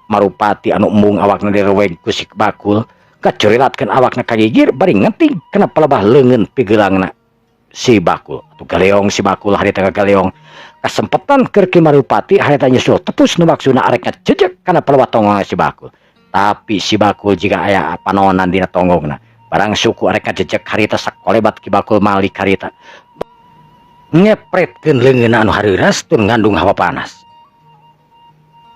Marupati anu embung awakna direweg ku si Bakul kacurilatkeun awakna ka gigir bari ngeting kana palebah leungeun pigeulangna si Bakul. Atuh galeong si Bakul harita galeong kasempetan keur Ki Marupati harita nyusul tepus nu maksudna arek ngajejek kana palebah tonggong si Bakul. Tapi si Bakul jika aya panonan dina tonggongna barang suku arek ngajejek harita sakolebat Ki Bakul malik harita ngepretkeun leungeunna anu hareuras tur ngandung hawa panas.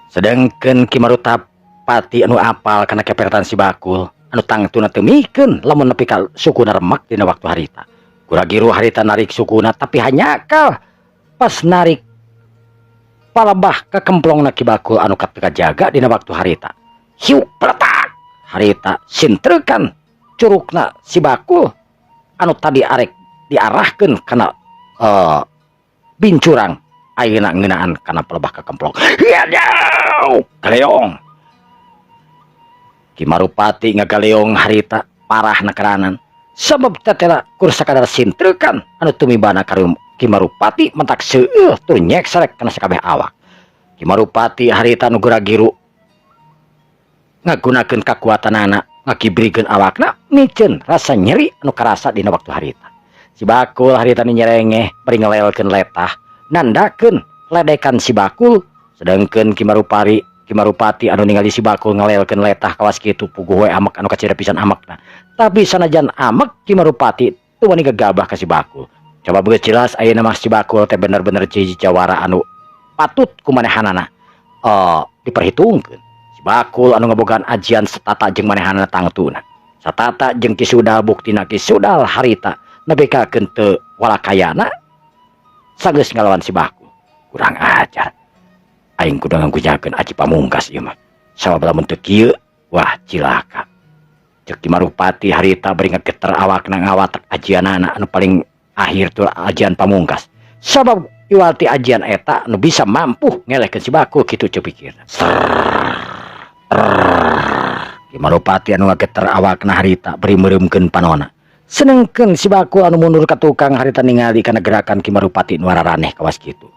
Sedengkeun Ki Marupati anu apal kana kepertan si Bakul anu tangtuna teu mikeun lamun nepi ka sukuna remek dina waktu harita. Kuragiru harita narik sukuna tapi hanyakal pas narik palebah ka kemplongna Ki Bakul anu teu kajaga dina waktu harita. Hiuk peletak harita sintrekan curukna si Bakul anu tadi arek diarahkeun kana bincurang ayeuna ngeunaan kana palebah ka kemplong. Hiadaw! Galeong. Ki Marupati ngagaleong harita parah nakaranan sabab tetela kur sakadar sintrekan anu tumibana ka Ki Marupati mentak seueuh tur nyeksrek kana sakabeh awak. Ki Marupati harita nu guragiru ngagunakeun kakuatanana ngakibrikeun awakna miceun rasa nyeri anu karasa dina waktu harita. Si Bakul harita nu nyerengeh bari ngelelkeun letah nandakeun ledekan si Bakul, sedangkeun Ki Marupati anu ningali si Bakul ngelelkeun letah kawas kitu puguh we amek anu kacida pisan amekna. Tapi sanajan amek, Ki Marupati teu wani gegabah ka si Bakul. Coba begitu jelas ayeuna mah si Bakul teh bener-bener hiji jawara anu patut ku manehanana diperhitungkeun. Si Bakul anu ngabogaan ajian setata jeung manehanana tangtuna. Satata jeung Ki Sudal, buktina Ki Sudal harita nepikakeun teu walakayana sageus ngalawan si Bakul. Kurang ajar. Aing kudu nganggujakeun aji pamungkas ieu mah. Sabab lamun teu kieu, wah, cilaka. Ceuk Ki Marupati harita bari ngageter awakna ngawatek ajianana anu paling akhir tuh ajian pamungkas. Sabab iwal ti ajian eta anu bisa mampu ngelehkeun si Bakul, kitu ceuk pikirna. Ki Marupati anu ngageter awakna harita bari meureumkeun panona. Senengkeun si Bakul anu mundur ka tukang harita ningali kana gerakan Ki Marupati nu araraneh kawas kitu.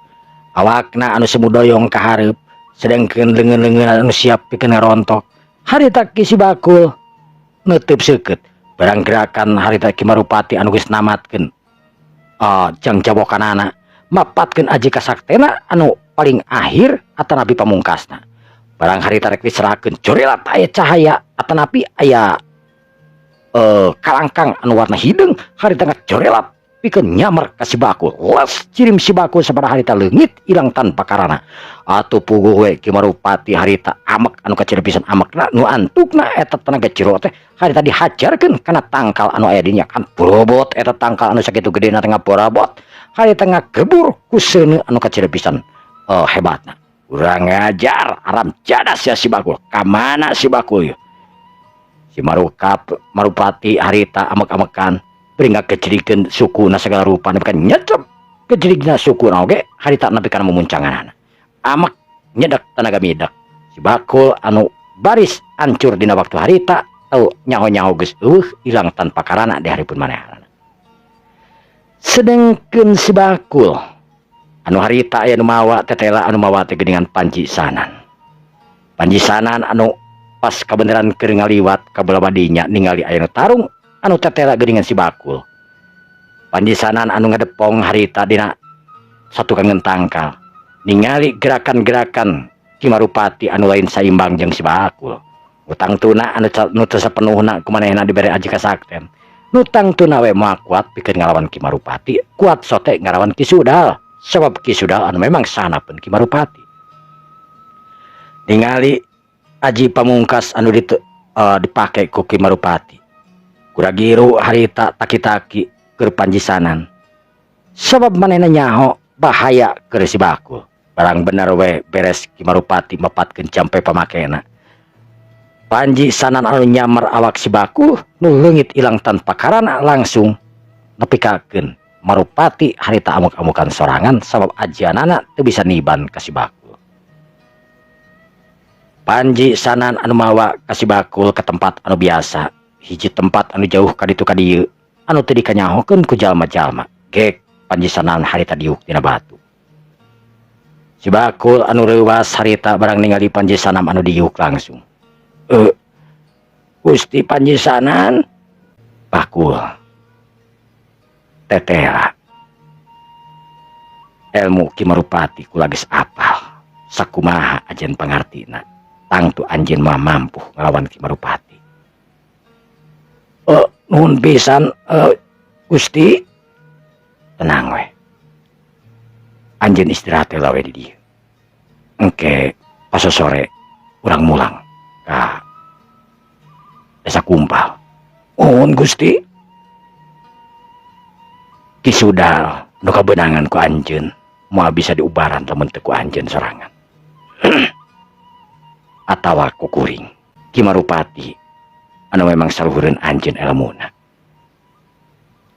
Awakna anu semu doyong ka hareup, sedengkeun leungeun-leungeun anu siap pikeun ngarontok. Harita Ki si Bakul neuteub seukeut. Barang gerakan harita Ki Marupati anu geus namatkeun jang jawokanana mapatkeun aji kasaktena anu paling akhir atanapi pamungkasna. Barang harita rek diserahkeun, corelat aya cahaya atanapi aya kalangkang anu warna hideung harita ngacorelat pikeun nyamer ka si Bakul. Les cirim si Bakul sabaraha harita leungit ilang tanpa karana. Atuh puguh we Ki Marupati harita amek anu kacida pisan amekna, nu antukna eta tenaga jero teh harita dihajarkeun kana tangkal anu aya dinya, kan borobot eta tangkal anu sakitu gedena teh ngaborabot harita ngagebur ku seuneu anu kacida pisan hebatna. Kurang ngajar, aram jadas ya si Bakul. Kamana si Bakul yeuh? Si Marukap Marupati harita amek-amekan bari ngagejrikeun sukuna segala rupa nepi ka nyecep gejrigna sukuna oge harita nepi kana mumuncanganana. Amek nyedak tenaga midak. Si Bakul anu baris hancur dina waktu harita tau nyaho-nyaho geus eueuh ilang tanpa karana di hareupeun manehanana. Sedengkeun si Bakul anu harita aya nu mawa tetela, anu mawa teh geuningan Panji Sanan. Panji Sanan anu pas kabeneran keur ngaliwat ka belah dinya ningali aya nu tarung anu tetela geuningan si Bakul. Panji Sanan anu ngadepong harita dina satukangeun tangkal ningali gerakan-gerakan Ki Marupati anu lain saimbang jeung si Bakul. Nu tangtuna anu nu teu sapenuhna ku manehna dibere aji kasakten. Nu tangtuna we moal kuat pikeun ngalawan Ki Marupati, kuat sote ngalawan Ki Sudal. Sabab Ki Sudal anu memang sanapeun Ki Marupati. Ningali aji pamungkas anu dipake ku Ki Marupati. Kuragiru harita taki-taki keur Panji Sanan. Sabab manehna nyaho bahaya keur si Bakul. Barang bener we beres Ki Marupati mapatkeun jampe pamakena. Panji Sanan anu nyamar awak si Bakul nu leungit ilang tanpa karana langsung nepikakeun Marupati harita amuk-amukan sorangan sabab ajianana teu bisa niban ka si Bakul. Panji Sanan anu mawa ka si Bakul ke tempat anu biasa, hiji tempat anu jauh ka ditu ka dieu anu teu dikanyahokeun ku jalma-jalma. Gek Panji Sanan harita diuk dina batu. Si Bakul anu reuwas harita barang ningali Panji Sanan anu diuk langsung. Gusti Panji Sanan, Bakul. Tetela. Ilmu Ki Marupati kula geus apal. Sakumaha ajen pangartina. Tangtu anjeun mah mampu ngalawan Ki Marupati. Nuhun pisan, Gusti. Tenang we. Anjeun istirahat heula we di dieu. Engke pasosore urang mulang ka Desa Kumpal. Nuhun, Gusti. Ki Sudal nu kabeunangan ku anjeun moal bisa diubaran lamun teu ku anjeun sorangan atawa ku kuring Ki Marupati anu memang saluhureun anjeun elmuna.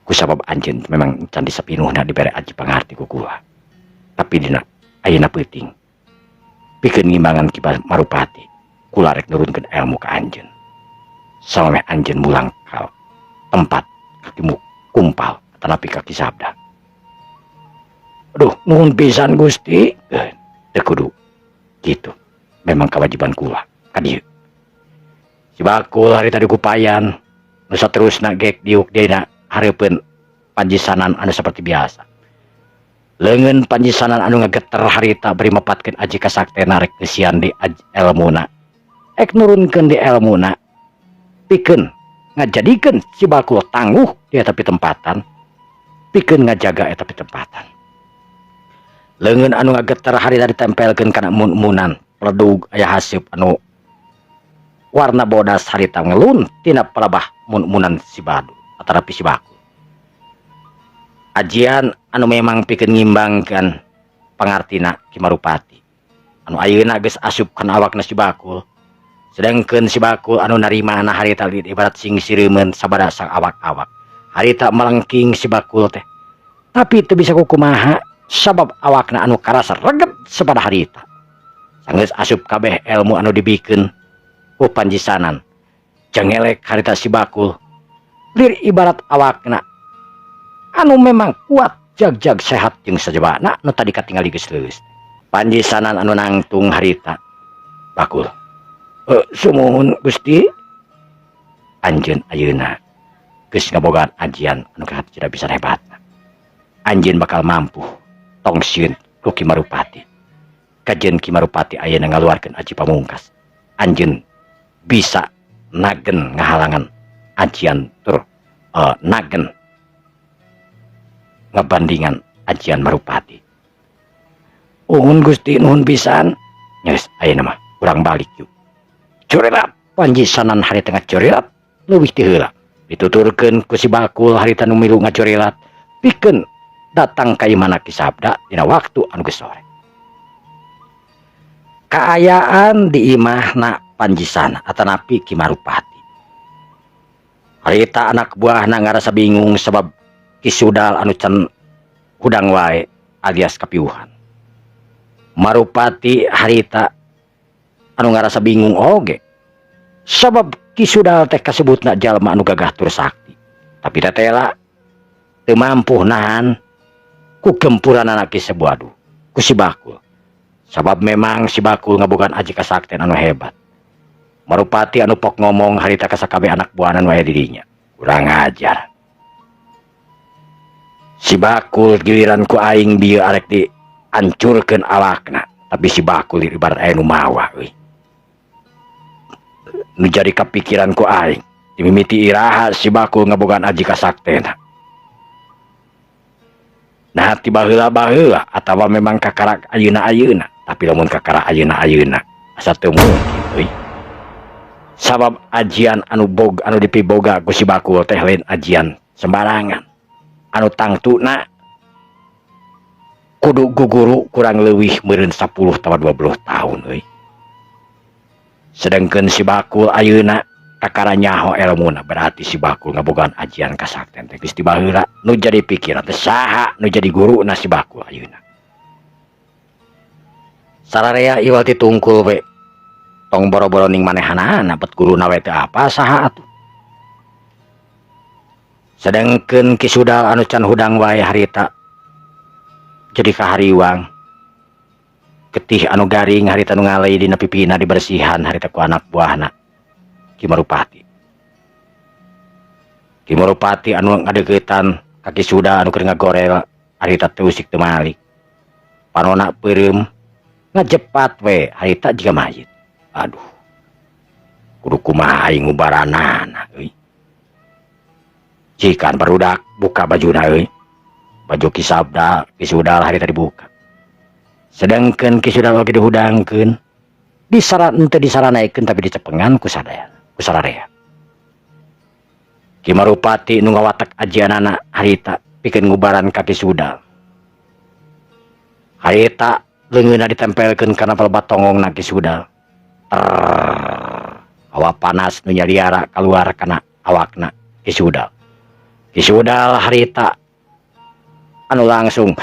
Kusabab anjeun memang can disapinuhna dibere aji pangarti ku kula. Tapi dina ayeuna peuting pikeun ngimbangan Ki Marupati, kula rek nurunkeun ilmu ka anjeun. Samemeh anjeun mulang ka tempat ka Ki Kumpal atanapi ka Ki Sabda. Aduh, nuhun pisan, Gusti. Teu kudu kitu. Memang kewajiban kula ka dieu. Si Bakul harita dikupayan nu saterusna gek diuk dina hareupeun Panjisanan anu seperti biasa. Leungeun Panjisanan anu ngageter harita bari mepatkeun aji kasaktena rek ngeusian di elmuna. Ek nurunkeun di elmuna pikeun ngajadikeun si Bakul tangguh di eta pitempatan, pikeun ngajaga eta pitempatan. Leungeun anu ngageter harita ditempelkeun kana mun-munan pledug aya haseup anu warna bodas harita ngelun tina palebah mun-munan si Badu atanapi si Bakul. Ajian anu memang pikeun ngimbangkeun pangartina Ki Marupati anu ayeuna geus asup kana awakna si Bakul. Sedangkeun si Bakul anu narimana harita ibarat sing sireumeun sabada sang awak-awak. Harita melengking si Bakul teh. Tapi teu bisa kukumaha sabab awakna anu karasa reget sapada harita. Sanggeus asup kabeh ilmu anu dibikeun ku Panjisanan. Cengelek harita si Bakul. Lir ibarat awakna anu memang kuat jag-jag sehat jeung sajabana nu tadi katingali geus leuleus. Panjisanan anu nangtung harita. Bakul. Sumuhun, Gusti. Anjeun ayeuna geus ngabogaan ajian anu kahat bisa hebat. Anjeun bakal mampu tong sieun ku Ki Marupati. Kajen Ki Marupati ayeuna ngaluarkeun aji pamungkas. Anjeun bisa nagen ngahalangan ajian tur nagen ngebandingan ajian Marupati. Uhun, Gusti, nuhun pisan. Geus, ayeuna mah urang balik yuk. Curilat Panjisanan harita ngacurilat leuwih ti heula. Dituturkeun ku si Bakul harita nu milu ngacurilat pikeun datang ka imahna Ki Sabda dina waktu anu geus sore. Kaayaan di imahna Panjisana atanapi Ki Marupati. Harita anak buahna ngarasa bingung sebab Ki Sudal anu can hudang wae alias kapiuhan. Marupati harita anu ngarasa bingung oge. Sabab Ki Sudal teh kasebutna jalma anu gagah tur sakti. Tapi tetela teu mampu nahan ku gempuranana Ki Sebuadu, ku si Bakul. Sabab memang si Bakul ngabogaan aji kasaktian anu hebat. Marupati anu pok ngomong harita ka sakabeh anak buahna nu aya di dinya. Kurang ajar. Si Bakul giliran ku aing bieu arek diancurkeun awakna, tapi si Bakul ibarat aya nu mawa euy. Nu jadi kapikiran ku aing, dimimiti iraha si Bakul ngabogaan aji kasaktena? Nah, ti baheula-baheula atawa memang kakara ayeuna-ayeuna? Tapi lamun kakara ayeuna-ayeuna asa teu mungkin euy. Sabab ajian anu bog anu dipiboga ku si Bakul teh lain ajian sembarangan. Anu tangtuna kudu guguru kurang leuwih meureun 10 atawa 20 tahun euy. Sedangkan si Bakul ayeuna kakara nyaho elmuna, berarti si Bakul ngabogaan ajian kasakten teh geus ti baheula. Nu jadi pikiran teh saha nu jadi guruna si Bakul ayeuna? Sararea iwal ti tungkul we. Tong boro-boro ning manehanana, bet guruna we teu apa saha atuh. Sedangkeun Ki Sudal anu can hudang wae harita jadi kahariwang. Getih anu garing harita nu ngalei dina pipina dibersihan harita ku anak buahna Ki Marupati. Ki Marupati anu ngadeuketan ka Ki Sudal anu keur ngagorel harita teu usik teu malik. Panona peureum ngajepat we harita jiga mayit. Aduh. Kudu kumaha aing ngubaranana euy? Cikan barudak buka bajuna euy. Baju Ki Sabda, Ki Sudal harita dibuka. Sedangkan Ki Sudal oge dihudangkeun. Disaran henteu disaranaikeun, tapi dicepengan ku sadaya, ku sararea. Ki Marupati nu ngawatek ajianana harita pikeun ngubaran ka Ki Sudal. Harita leungeunna ditempelkeun kana pelebat tonggongna Ki Sudal. Trrrr, hawa panas nu nyaliara keluar kana awakna Ki Sudal. Ki Sudal harita anu langsung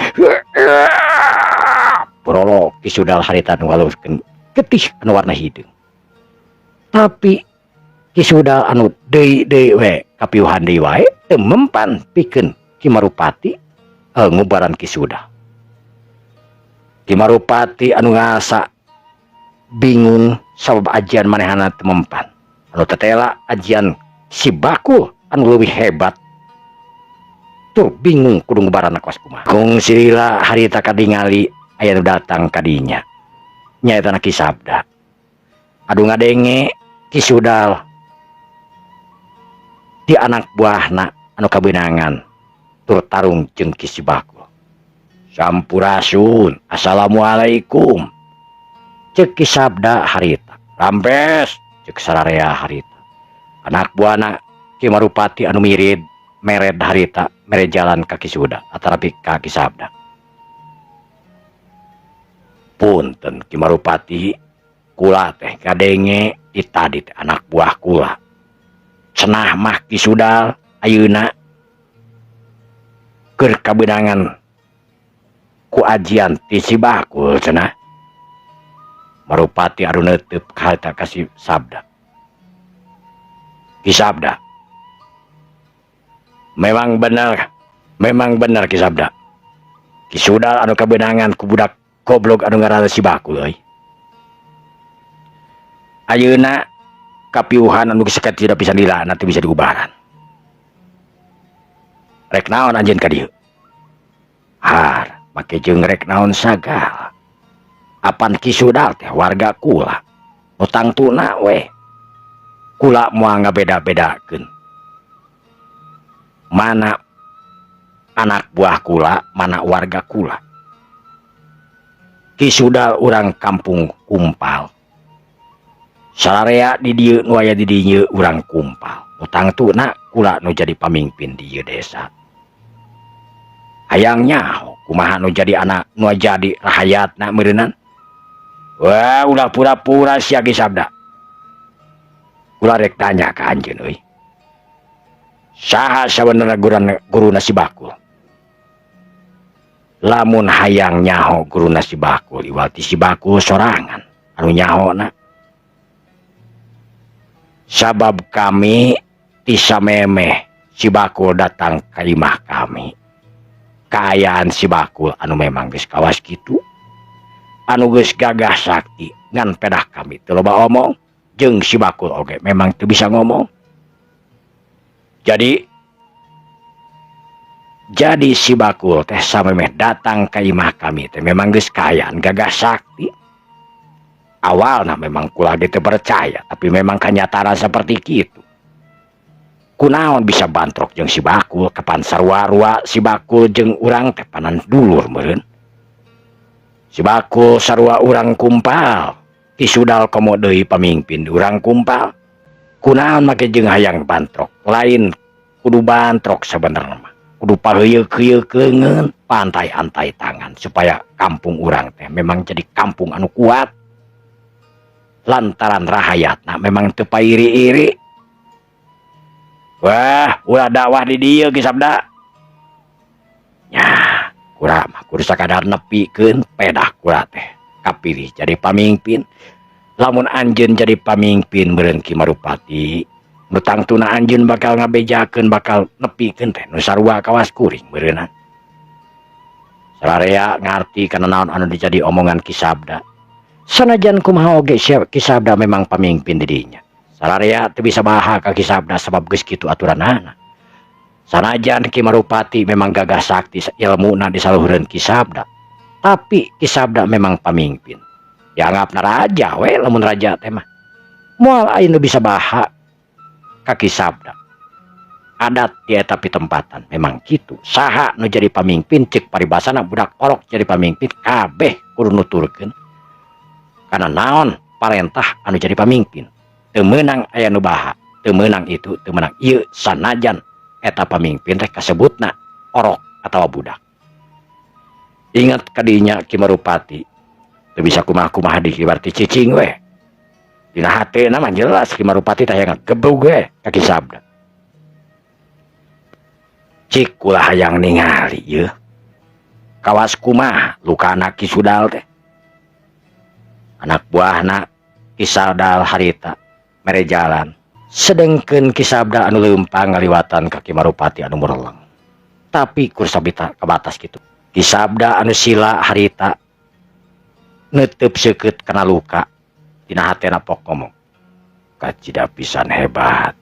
borolok. Ki Sudal harita nu ngaluarkeun getih anu warna hideung. Tapi Ki Sudal anu deui-deui we kapiuhan deui wae teu mempan pikeun Ki Marupati ngubaran Ki Sudal. Ki Marupati anu ngasa bingung sabab ajian manehna teu mempan. Anu tetela ajian si Bakul anu leuwih hebat. Tur bingung kudu ngubaran kawas kumaha. Kungsi lila harita kadingali aya nu datang ka dinya. Nyaeta Ki Sabda. Adu ngadenge Ki Sudal di anak buahna anu kabeunangan tur tarung jeung Ki Si Bakul. Sampurasun, assalamualaikum. Cek Ki Sabda harita. Rampes, cek sararea harita. Anak buahna Ki Marupati anu mirid mered harita mere jalan ka Ki Sudal atarapi ka Ki Sabda. Punten Ki Marupati, kula teh kadenge di tadi teh anak buah kula. Cenah mah Ki Sudal ayeuna keur kabeunangan ku ajian ti si Bakul cenah. Marupati anu neuteup harita ka si Sabda. Ki Sabda, memang benar, memang benar Ki Sabda. Ki Sudal anu kabeunangan ku budak goblok anu ngaranna si Bakul euy. Ayeuna kapiuhan anu geus tidak bisa dilana teu bisa diubaran. Rek naon anjeun ka dieu? Har, make jeung rek naon sagala. Apan Ki Sudal teh warga kula. Nu tangtuna we. Kula moal ngabeda-bedakeun. Mana anak buah kula, mana warga kula. Ki Sudal urang kampung Kumpal. Sararea di dieu nu aya di dieu urang Kumpal. Nu tangtuna kula nu jadi pamimpin di ieu desa. Hayang nyaho kumaha nu jadi anak nu jadi rahayatna meureunan. Wah, ulah pura-pura sia Ki Sabda. Kula rek tanya ka anjeun euy. Saha sabenerna guruna si Bakul? Lamun hayang nyaho guruna si Bakul, iwal ti si Bakul sorangan anu nyahona. Sabab kami ti samemeh si Bakul datang ka imah kami. Kaayaan si Bakul anu memang geus kawas kitu. Anu geus gagah sakti ngan pedah kami teu loba omong jeung si Bakul oge memang teu bisa ngomong. Jadi si Bakul teh samemeh datang ka imah kami teh memang geus kaayaan gagah sakti. Awalna memang kula ge teu percaya, tapi memang kenyataan seperti kitu. Kunaon bisa bantrok jeung si Bakul kapan sarua-rua si Bakul jeung urang teh panan dulur meureun. Si Bakul sarua urang Kumpal, Ki Sudal komo deui pamimpin urang Kumpal. Kunaon make jeung hayang bantrok, lain kudu bantrok sabenerna mah. Kudu paheuyeuh-heuyeung pantai-antai tangan supaya kampung urang teh memang jadi kampung anu kuat. Lantaran rahayatna memang teu pairi-iri. Wah, ulah dakwah di dieu Ki Sabda. Nya, kula mah kudu sakadar nepikeun pedah kula teh kapilih jadi pamimpin. Lamun anjeun jadi pamimpin meureun Ki Marupati, nu tangtuna anjeun bakal ngabejakeun bakal nepikeun teh nu sarua kawas kuring meureunna. Sararea ngarti kana naon anu dijadi omongan Ki Sabda. Sanajan kumaha oge Ki Sabda memang pamimpin di dinya. Sararea teu bisa baha ka Ki Sabda sabab geus kitu aturanana. Sanajan Ki Marupati memang gagah sakti ilmuna disaluhureun Ki Sabda, tapi Ki Sabda memang pamimpin. Dianggapna raja we lamun raja teh mah. Moal aya nu bisa baha ka Ki Sabda. Adat di eta pitempatan memang kitu. Saha nu jadi pamimpin ceuk paribasana budak orok jadi pamimpin kabeh kudu nuturkeun. Kana naon parentah anu jadi pamimpin. Teu meunang aya nu baha, teu meunang itu, teu meunang ieu sanajan eta pamimpin teh kasebutna orok atawa budak. Ingat kadinya Ki Marupati teu bisa kumaha-kumaha di berarti cicing we. Dina hatena mah jelas Ki Marupati teh hayang ngagebug we ka Ki Sabda. Cik kula hayang ningali yeuh. Kawas kumaha lukana Ki Sudal teh. Anak buahna Ki Sudal harita mere jalan. Sedengkeun Ki Sabda anu leumpang ngaliwatan ka Ki Marupati anu mureleng. Tapi kur sabita kabatas kitu. Ki Sabda anu sila harita netep seukeut kana luka dina hatena pok ngomong. Kacida pisan hebat.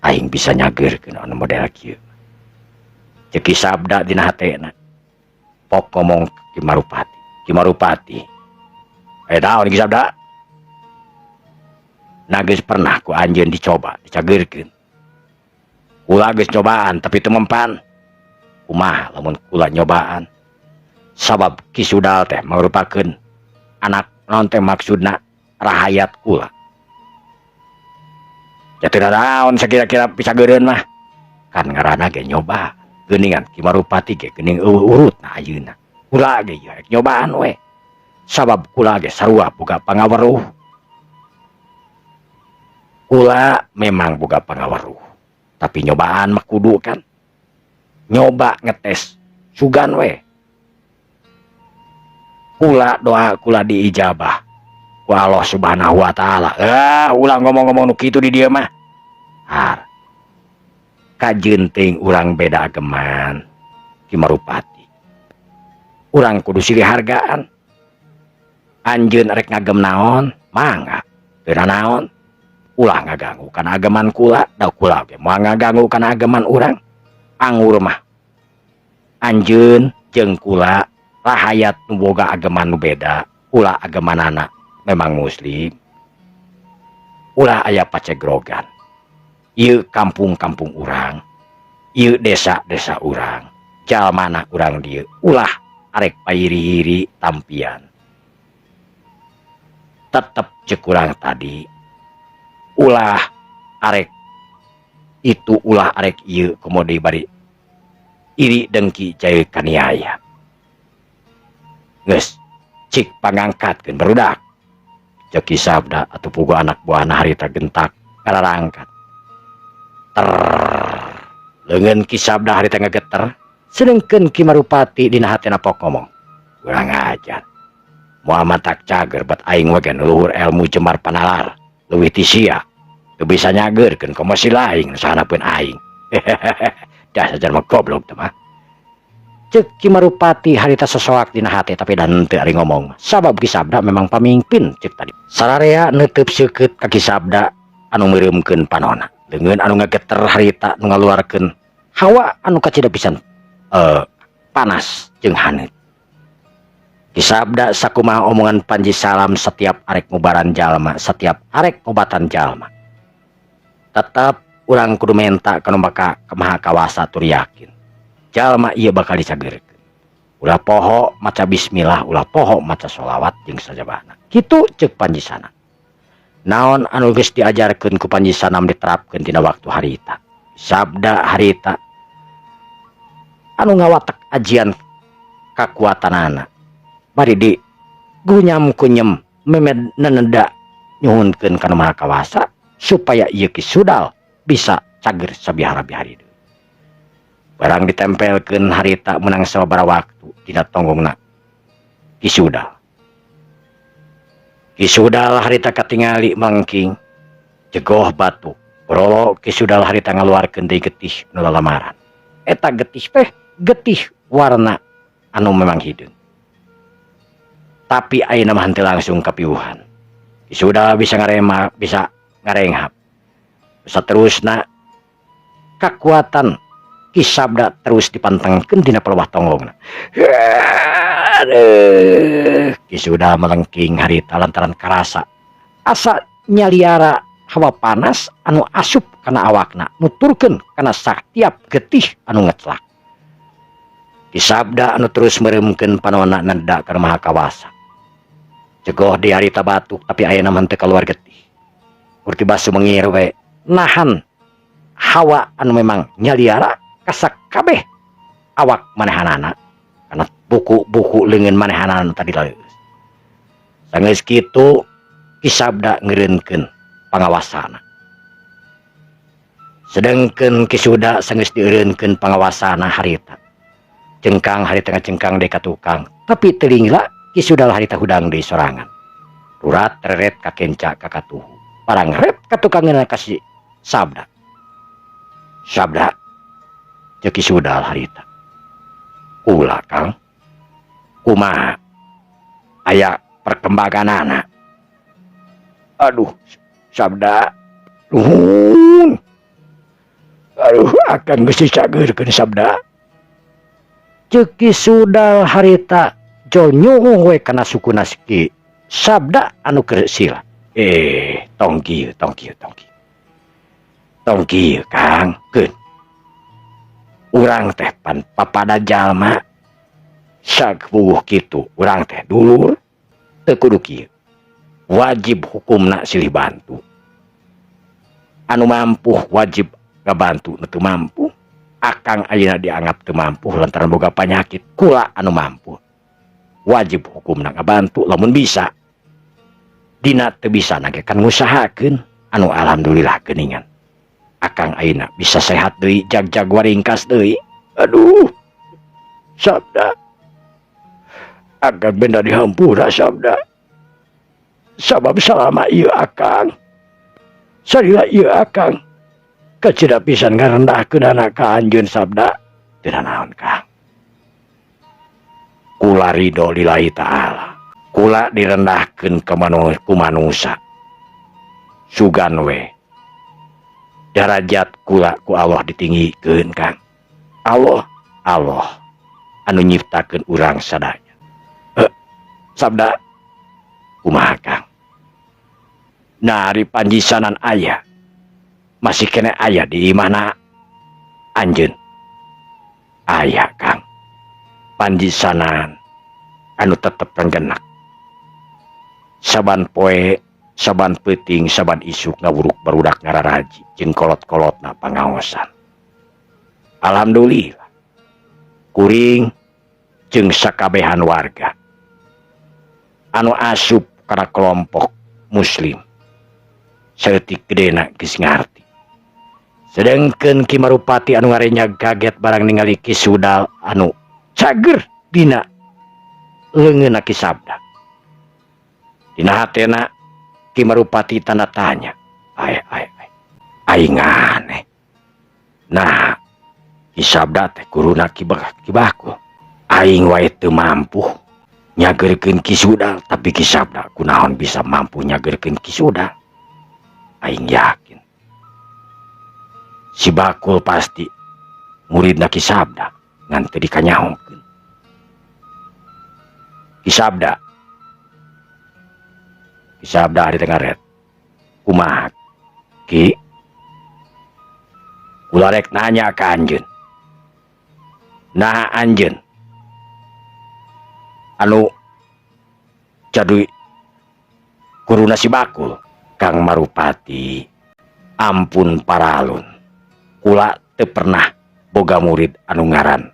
Aing bisa nyageurkeun anu model kieu. Ceuk Ki Sabda dina hatena. Pok ngomong Ki Marupati. Ki Marupati. Eh naon Ki Sabda? Nah geus pernah ku anjeun dicoba, dicageurkeun. Kula geus nyobaan tapi teu mempan. Kumaha lamun kula nyobaan? Sabab Ki Sudal teh mangrupakeun anak naon teh maksudna rahayat kula. Ya teu naon sakira-kira pisageureun mah. Kan ngaranna ge nyoba. Geuningan Ki Marupati ge geuning eueuh urutna ayeuna. Kula ge ieu rek nyobaan we. Sabab kula ge sarua boga pangaweruh. Kula memang boga pangaweruh. Tapi nyobaan mah kudu kan. Nyoba ngetes sugan we. Kula doa kula diijabah ku Allah Subhanahu wa taala. Ah, ulah ngomong-ngomong nu kitu di dieu mah. Har. Kajeun teuing urang beda ageman Ki Marupati. Urang kudu silih hargaan. Anjeun rek ngagem naon? Mangga. Teu naon? Ulah ngaganggu kana ageman kula, da kula ge moal ngaganggu kana ageman urang. Angur mah anjeun jeung kula rahayat nu boga ageman nu beda, kula agemanana memang muslim. Ulah aya pacegrogan. Ieu kampung-kampung urang, ieu desa-desa urang, jalmana urang dieu, ulah arek pairi-iri tampian. Tetep ceuk urang tadi, ulah arek itu ulah arek ieu komo deui bari iri dengki jaya kaniaya. Geus cik pangangkatkeun barudak. Ceuk Ki Sabda atuh puguh anak buahna harita gentak ngararangkat. Ter leungeun Ki Sabda harita ngageter, sedengkeun Ki Marupati dina hatena pok ngomong. Kurang ajar. Moal matak cager bat aing we ge luhur ilmu jembar panalar leuwih ti sia. Teu bisa nyageurkeun komo si laing sahanapeun aing. Dasar jalma goblok teh mah. Ceuk Ki Marupati harita sosoak dina hate tapi da henteu ari ngomong. Sabab Ki Sabda memang pamimpin ceuk tadi. Sararea neuteub seukeut ka Ki Sabda anu meureumkeun panona. Leungeun anu ngageter harita nu ngaluarkeun hawa anu kacida pisan panas jeung haneut. Ki Sabda sakumaha omongan Panji Salam setiap arek ngubaran jalma, setiap arek ngobatan jalma. Tetap urang kudu menta ka nu Maha Kawasa tur yakin. Jalma ieu bakal dicageurkeun. Ulah poho maca bismillah, ulah poho maca sholawat jeung sajabana. Kitu ceuk Panji Sanam. Naon anu geus diajarkeun ku Panji Sanam diterapkeun dina waktu harita. Sabda harita anu ngawatek ajian kakuatanana. Bari di gunyam kunyem memed neneda nyuhunkeun ka Nu Maha Kawasa supaya ieu Ki Sudal bisa cager sabihara-bihari deui. Barang ditempelkeun harita menang sababaraha waktu dina tonggongna Ki Sudal. Ki Sudal harita katingali melengking jegoh batu. Brolo Ki Sudal harita ngaluarkeun deui getih nu lalamaran. Eta getih teh getih warna anu memang hideung. Tapi ayeuna mah henteu langsung kapiuhan. Ki Sudal bisa ngarema, bisa ngarenghap. Saterusna kakuatan Ki Sabda terus dipantengkeun dina palawah tonggongna. Aduh, Ki Sudal melengking harita lantaran karasa asa nyaliara hawa panas anu asup kana awakna nuturkeun kana satiap getih anu ngeclak. Ki Sabda anu terus meureumkeun panona neda ka Maha Kawasa. Cegoh di harita batuk tapi ayeuna mah teu kaluar getih. Kurti basu mengir we nahan hawa anu memang nyaliara kasak kabeh awak manehanana karena buku-buku leungeun manehanana nu tadi leueus. Sanggeus kitu Ki Sabda ngeureunkeun pangawasana. Sedengkeun Ki Suda sanggeus dieureunkeun pangawasana harita. Cengkang harita ngacengkang deui ka tukang, tapi teu lila Ki Sudal harita hudang deui sorangan. Rurat reret ka kenca ka katuhu. Parangret ka tukangeunana ka si Sabda. Sabda, ceuk Ki Sudal harita. Kula Kang, kumaha aya perkembanganana? Aduh, Sabda, nuhun. Aduh, akang geus dicageurkeun, Sabda. Ceuk Ki Sudal harita jol nyuhung we kana sukuna Ki Sabda anu keur sila. Eh, tong kieu, tong kieu, tong kieu. Tong kieu, Kang, keun. Urang teh pan papada jalma sapuguh kitu urang teh dulur teu kudu kieu. Wajib hukumna silih bantu. Anu mampu wajib ngabantu nu teu mampu. Akang ayeuna dianggap teu mampu lantaran boga panyakit, kula anu mampu. Wajib hukumna ngabantu lamun bisa. Dina teu bisa na ge kan ngusahakeun anu alhamdulillah geuningan. Akang ayeuna bisa sehat deui, jag-jag waringkas deui. Aduh. Sabda. Akang benda dihampura, Sabda. Sabab salama ieu akang. Salila ieu akang. Kacida pisan ngarendahkeun ka anjeun, Sabda. Teu naon, Kang. Kula ridho lillahi ta'ala. Kula direndahkeun ka ku manusa. Sugan we. Darajat kula ku Allah ditinggikeun, Kang. Allah, Allah anu nyiptakeun urang sadaya. Sabda, kumaha, Kang? Nah, ari panjisanan aya masih kene aya di imahna anjeun? Aya, Kang. Panjisanan anu tetep renggenak. Saban poe, saban peuting, saban isuk ngawuruk barudak ngararaji jeung kolot-kolotna pangaosan. Alhamdulillah. Kuring jeung sakabehan warga anu asup kana kelompok muslim saeutik gedena geus ngarti. Sedengkeun Ki Marupati anu ngarenyag kaget barang ningali Ki Sudal anu cager dina leungeunna Ki Sabda. Dina hatena Ki Marupati tanda tanya. Ai ai ai. Aing aneh. Nah, Ki Sabda teh guruna Ki Bakul. Aing wae teu mampu nyageurkeun Ki Sudal, tapi Ki Sabda kunaon bisa mampu nyageurkeun Ki Sudal? Aing yakin si Bakul pasti muridna Ki Sabda ngan teu dikanyahokeun. Ki Sabda, Ki Sabda ari teh ngaret. Kumaha, Ki? Kula rek nanya ka anjeun. Nah, anjeun anu jadi guruna si Bakul? Kang Marupati, ampun paralun, kula teu pernah boga murid anu ngaran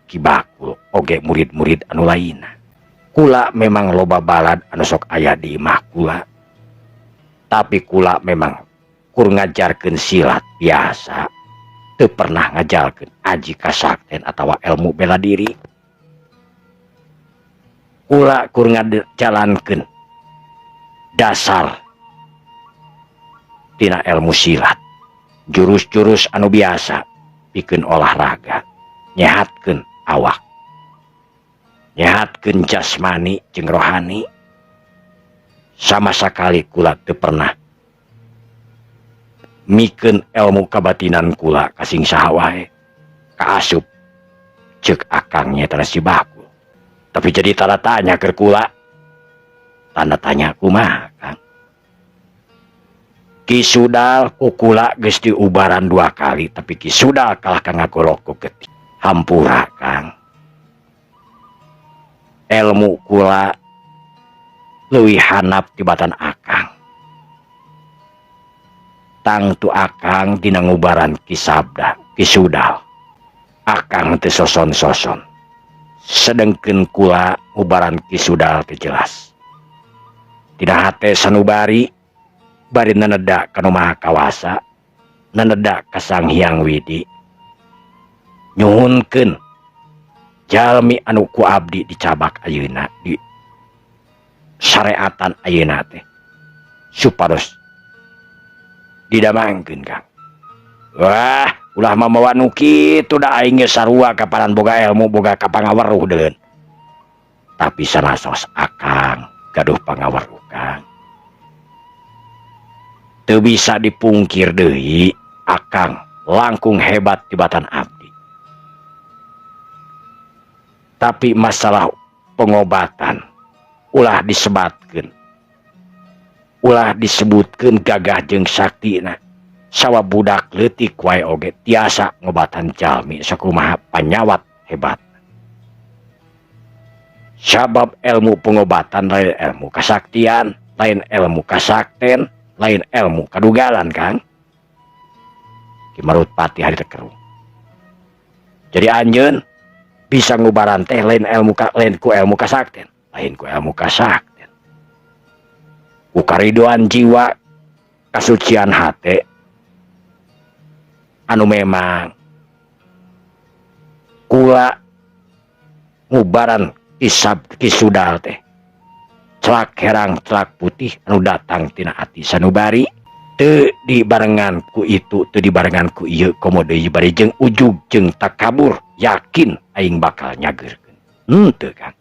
Ki Bakul oge murid-murid anu lainna. Kula memang loba balad anu sok aya di imah kula, tapi kula memang kur ngajarkeun silat biasa, teu pernah ngajarkeun aji kasakten atawa ilmu bela diri. Kula kur ngajalankeun dasar tina ilmu silat, jurus-jurus anu biasa pikeun olahraga, nyehatkeun awak, nyehatkeun jasmani jeung rohani. Sama sakali kula teu pernah mikeun ilmu kabatinan kula kasing saha wae kaasup ceuk akang nya si Bakul. Tapi jadi tanda tanya keur kula. Tanda tanya kumaha, Kang? Ki Sudal ku kula geus diubaran dua kali, tapi Ki Sudal kalah ka ngagolok ku getih. Hampura, Kang, ilmu kula leuwih handap tibatan akang. Tangtu akang dina ngubaran Ki Sabda, Ki Sudal, akang teu soson-soson, sedengkeun kula ngubaran Ki Sudal teh jelas. Dina hate sanubari bari naneda ka Nu Maha Kawasa, naneda ka Sang Hyang Widi, nyuhunkeun jalmi anu ku abdi dicabak ayeuna di Syariatan ayeuna teh supados didamangkeun, Kang. Wah, ulah mamawa nu kitu, da aing ge sarua kapanan boga ilmu, boga kapangaweruh deun. Tapi sanaos akang gaduh pangaweruh, Kang. Teu bisa dipungkir deui, akang langkung hebat tibatan abdi. Tapi masalah pengobatan ulah disebatkeun. Ulah disebutkeun gagah jeung saktina. Sawa budak leutik wae oge tiasa ngobatan jalmi sakumaha panyawat hebat. Sabab ilmu pengobatan lain ilmu kasaktian, lain ilmu kasakten, lain ilmu kadugalan, Kang. Ki Marutpati harita keruh. Jadi anjeun bisa ngubaran teh lain ilmu ka, lain ku ilmu kasakten, lain ku ilmu kasakten. Ku karidoan jiwa, kasucian hate anu memang kula ngubaran kisab kisudal teh celak herang celak putih anu datang tina ati sanubari, teu dibarengan ku itu, teu dibarengan ku ieu, komo deui bari jeung ujug jeung takabur yakin aing bakal nyageurkeun. Henteu, Kang.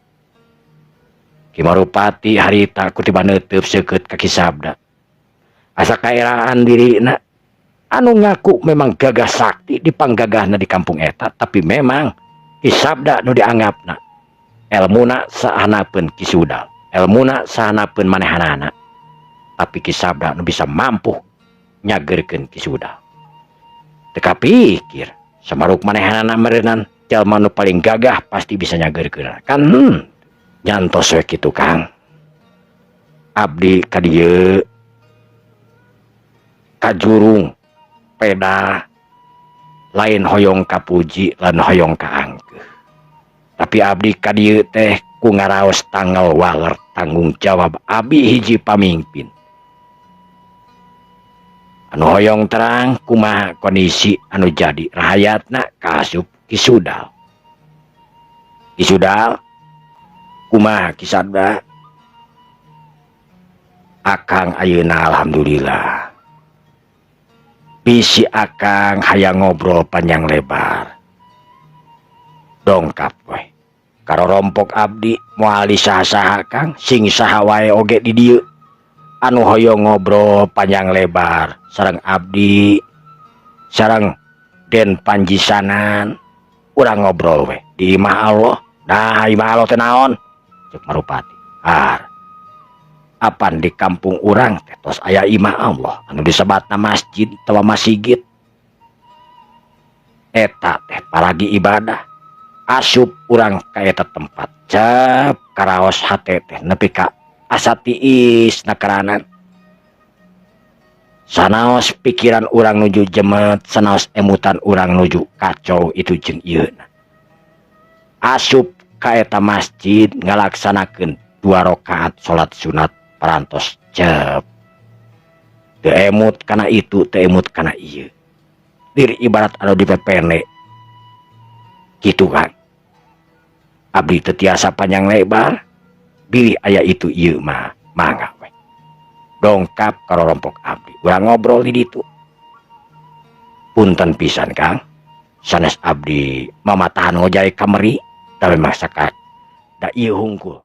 Ki Marupati harita kutiba neuteup seukeut ka Ki Sabda, asa kaeraan dirina anu ngaku memang gagah sakti dipanggagahna di kampung eta, tapi memang Ki Sabda nu dianggapna elmuna sahanapeun Ki Sudal, elmuna sahanapeun manehanana, tapi Ki Sabda nu bisa mampu nyageurkeun Ki Sudal. Teu kapikir samaruk manehanana meureunan jalma nu paling gagah pasti bisa nyageurkeun kan. Nyantos we kitu, Kang. Abdi ka dieu kajurung peda lain hoyong kapuji lan hoyong kaangkeuh, tapi abdi ka dieu teh ku ngaraos tanggal waler tanggung jawab abdi hiji pamimpin anu hoyong terang kumaha kondisi anu jadi rahayatna kaasup Ki Sudal. Ki Sudal kumaha, Ki Sabda? Akang ayeuna alhamdulillah. Bisi akang hayang ngobrol panjang lebar, dongkap we karorompok abdi, moal di saha-saha, Kang. Sing saha wae oge di dieu anu hoyong ngobrol panjang lebar sareng abdi, sareng Den Panjisanan, urang ngobrol we di imah Allah. Nah, imah Allah teh naon? Cek Marupati. Har apan di kampung urang teh tos aya imah Allah anu disebatna masjid atawa masjid. Eta teh paragi ibadah. Asup urang ka eta tempat, cap karaos hate teh nepi ka asa tiis nakaranan. Sanaos pikiran urang nuju jemet, sanaos emutan urang nuju kacau itu jeung ieu. Asup ka eta masjid, ngalaksanakeun dua rakaat salat sunat, parantos cep. Teu emut kana itu, teu emut kana ieu. Diri ibarat anu dipepene kitu kan. Abdi teu tiasa panjang lebar, bilih aya itu ieu mah mangga we. Dongkap karorompok abdi, urang ngobrol di ditu. Punten pisan, Kang, sanes abdi mamatahan ngojay kameri, tapi masakan da ieu hungkul.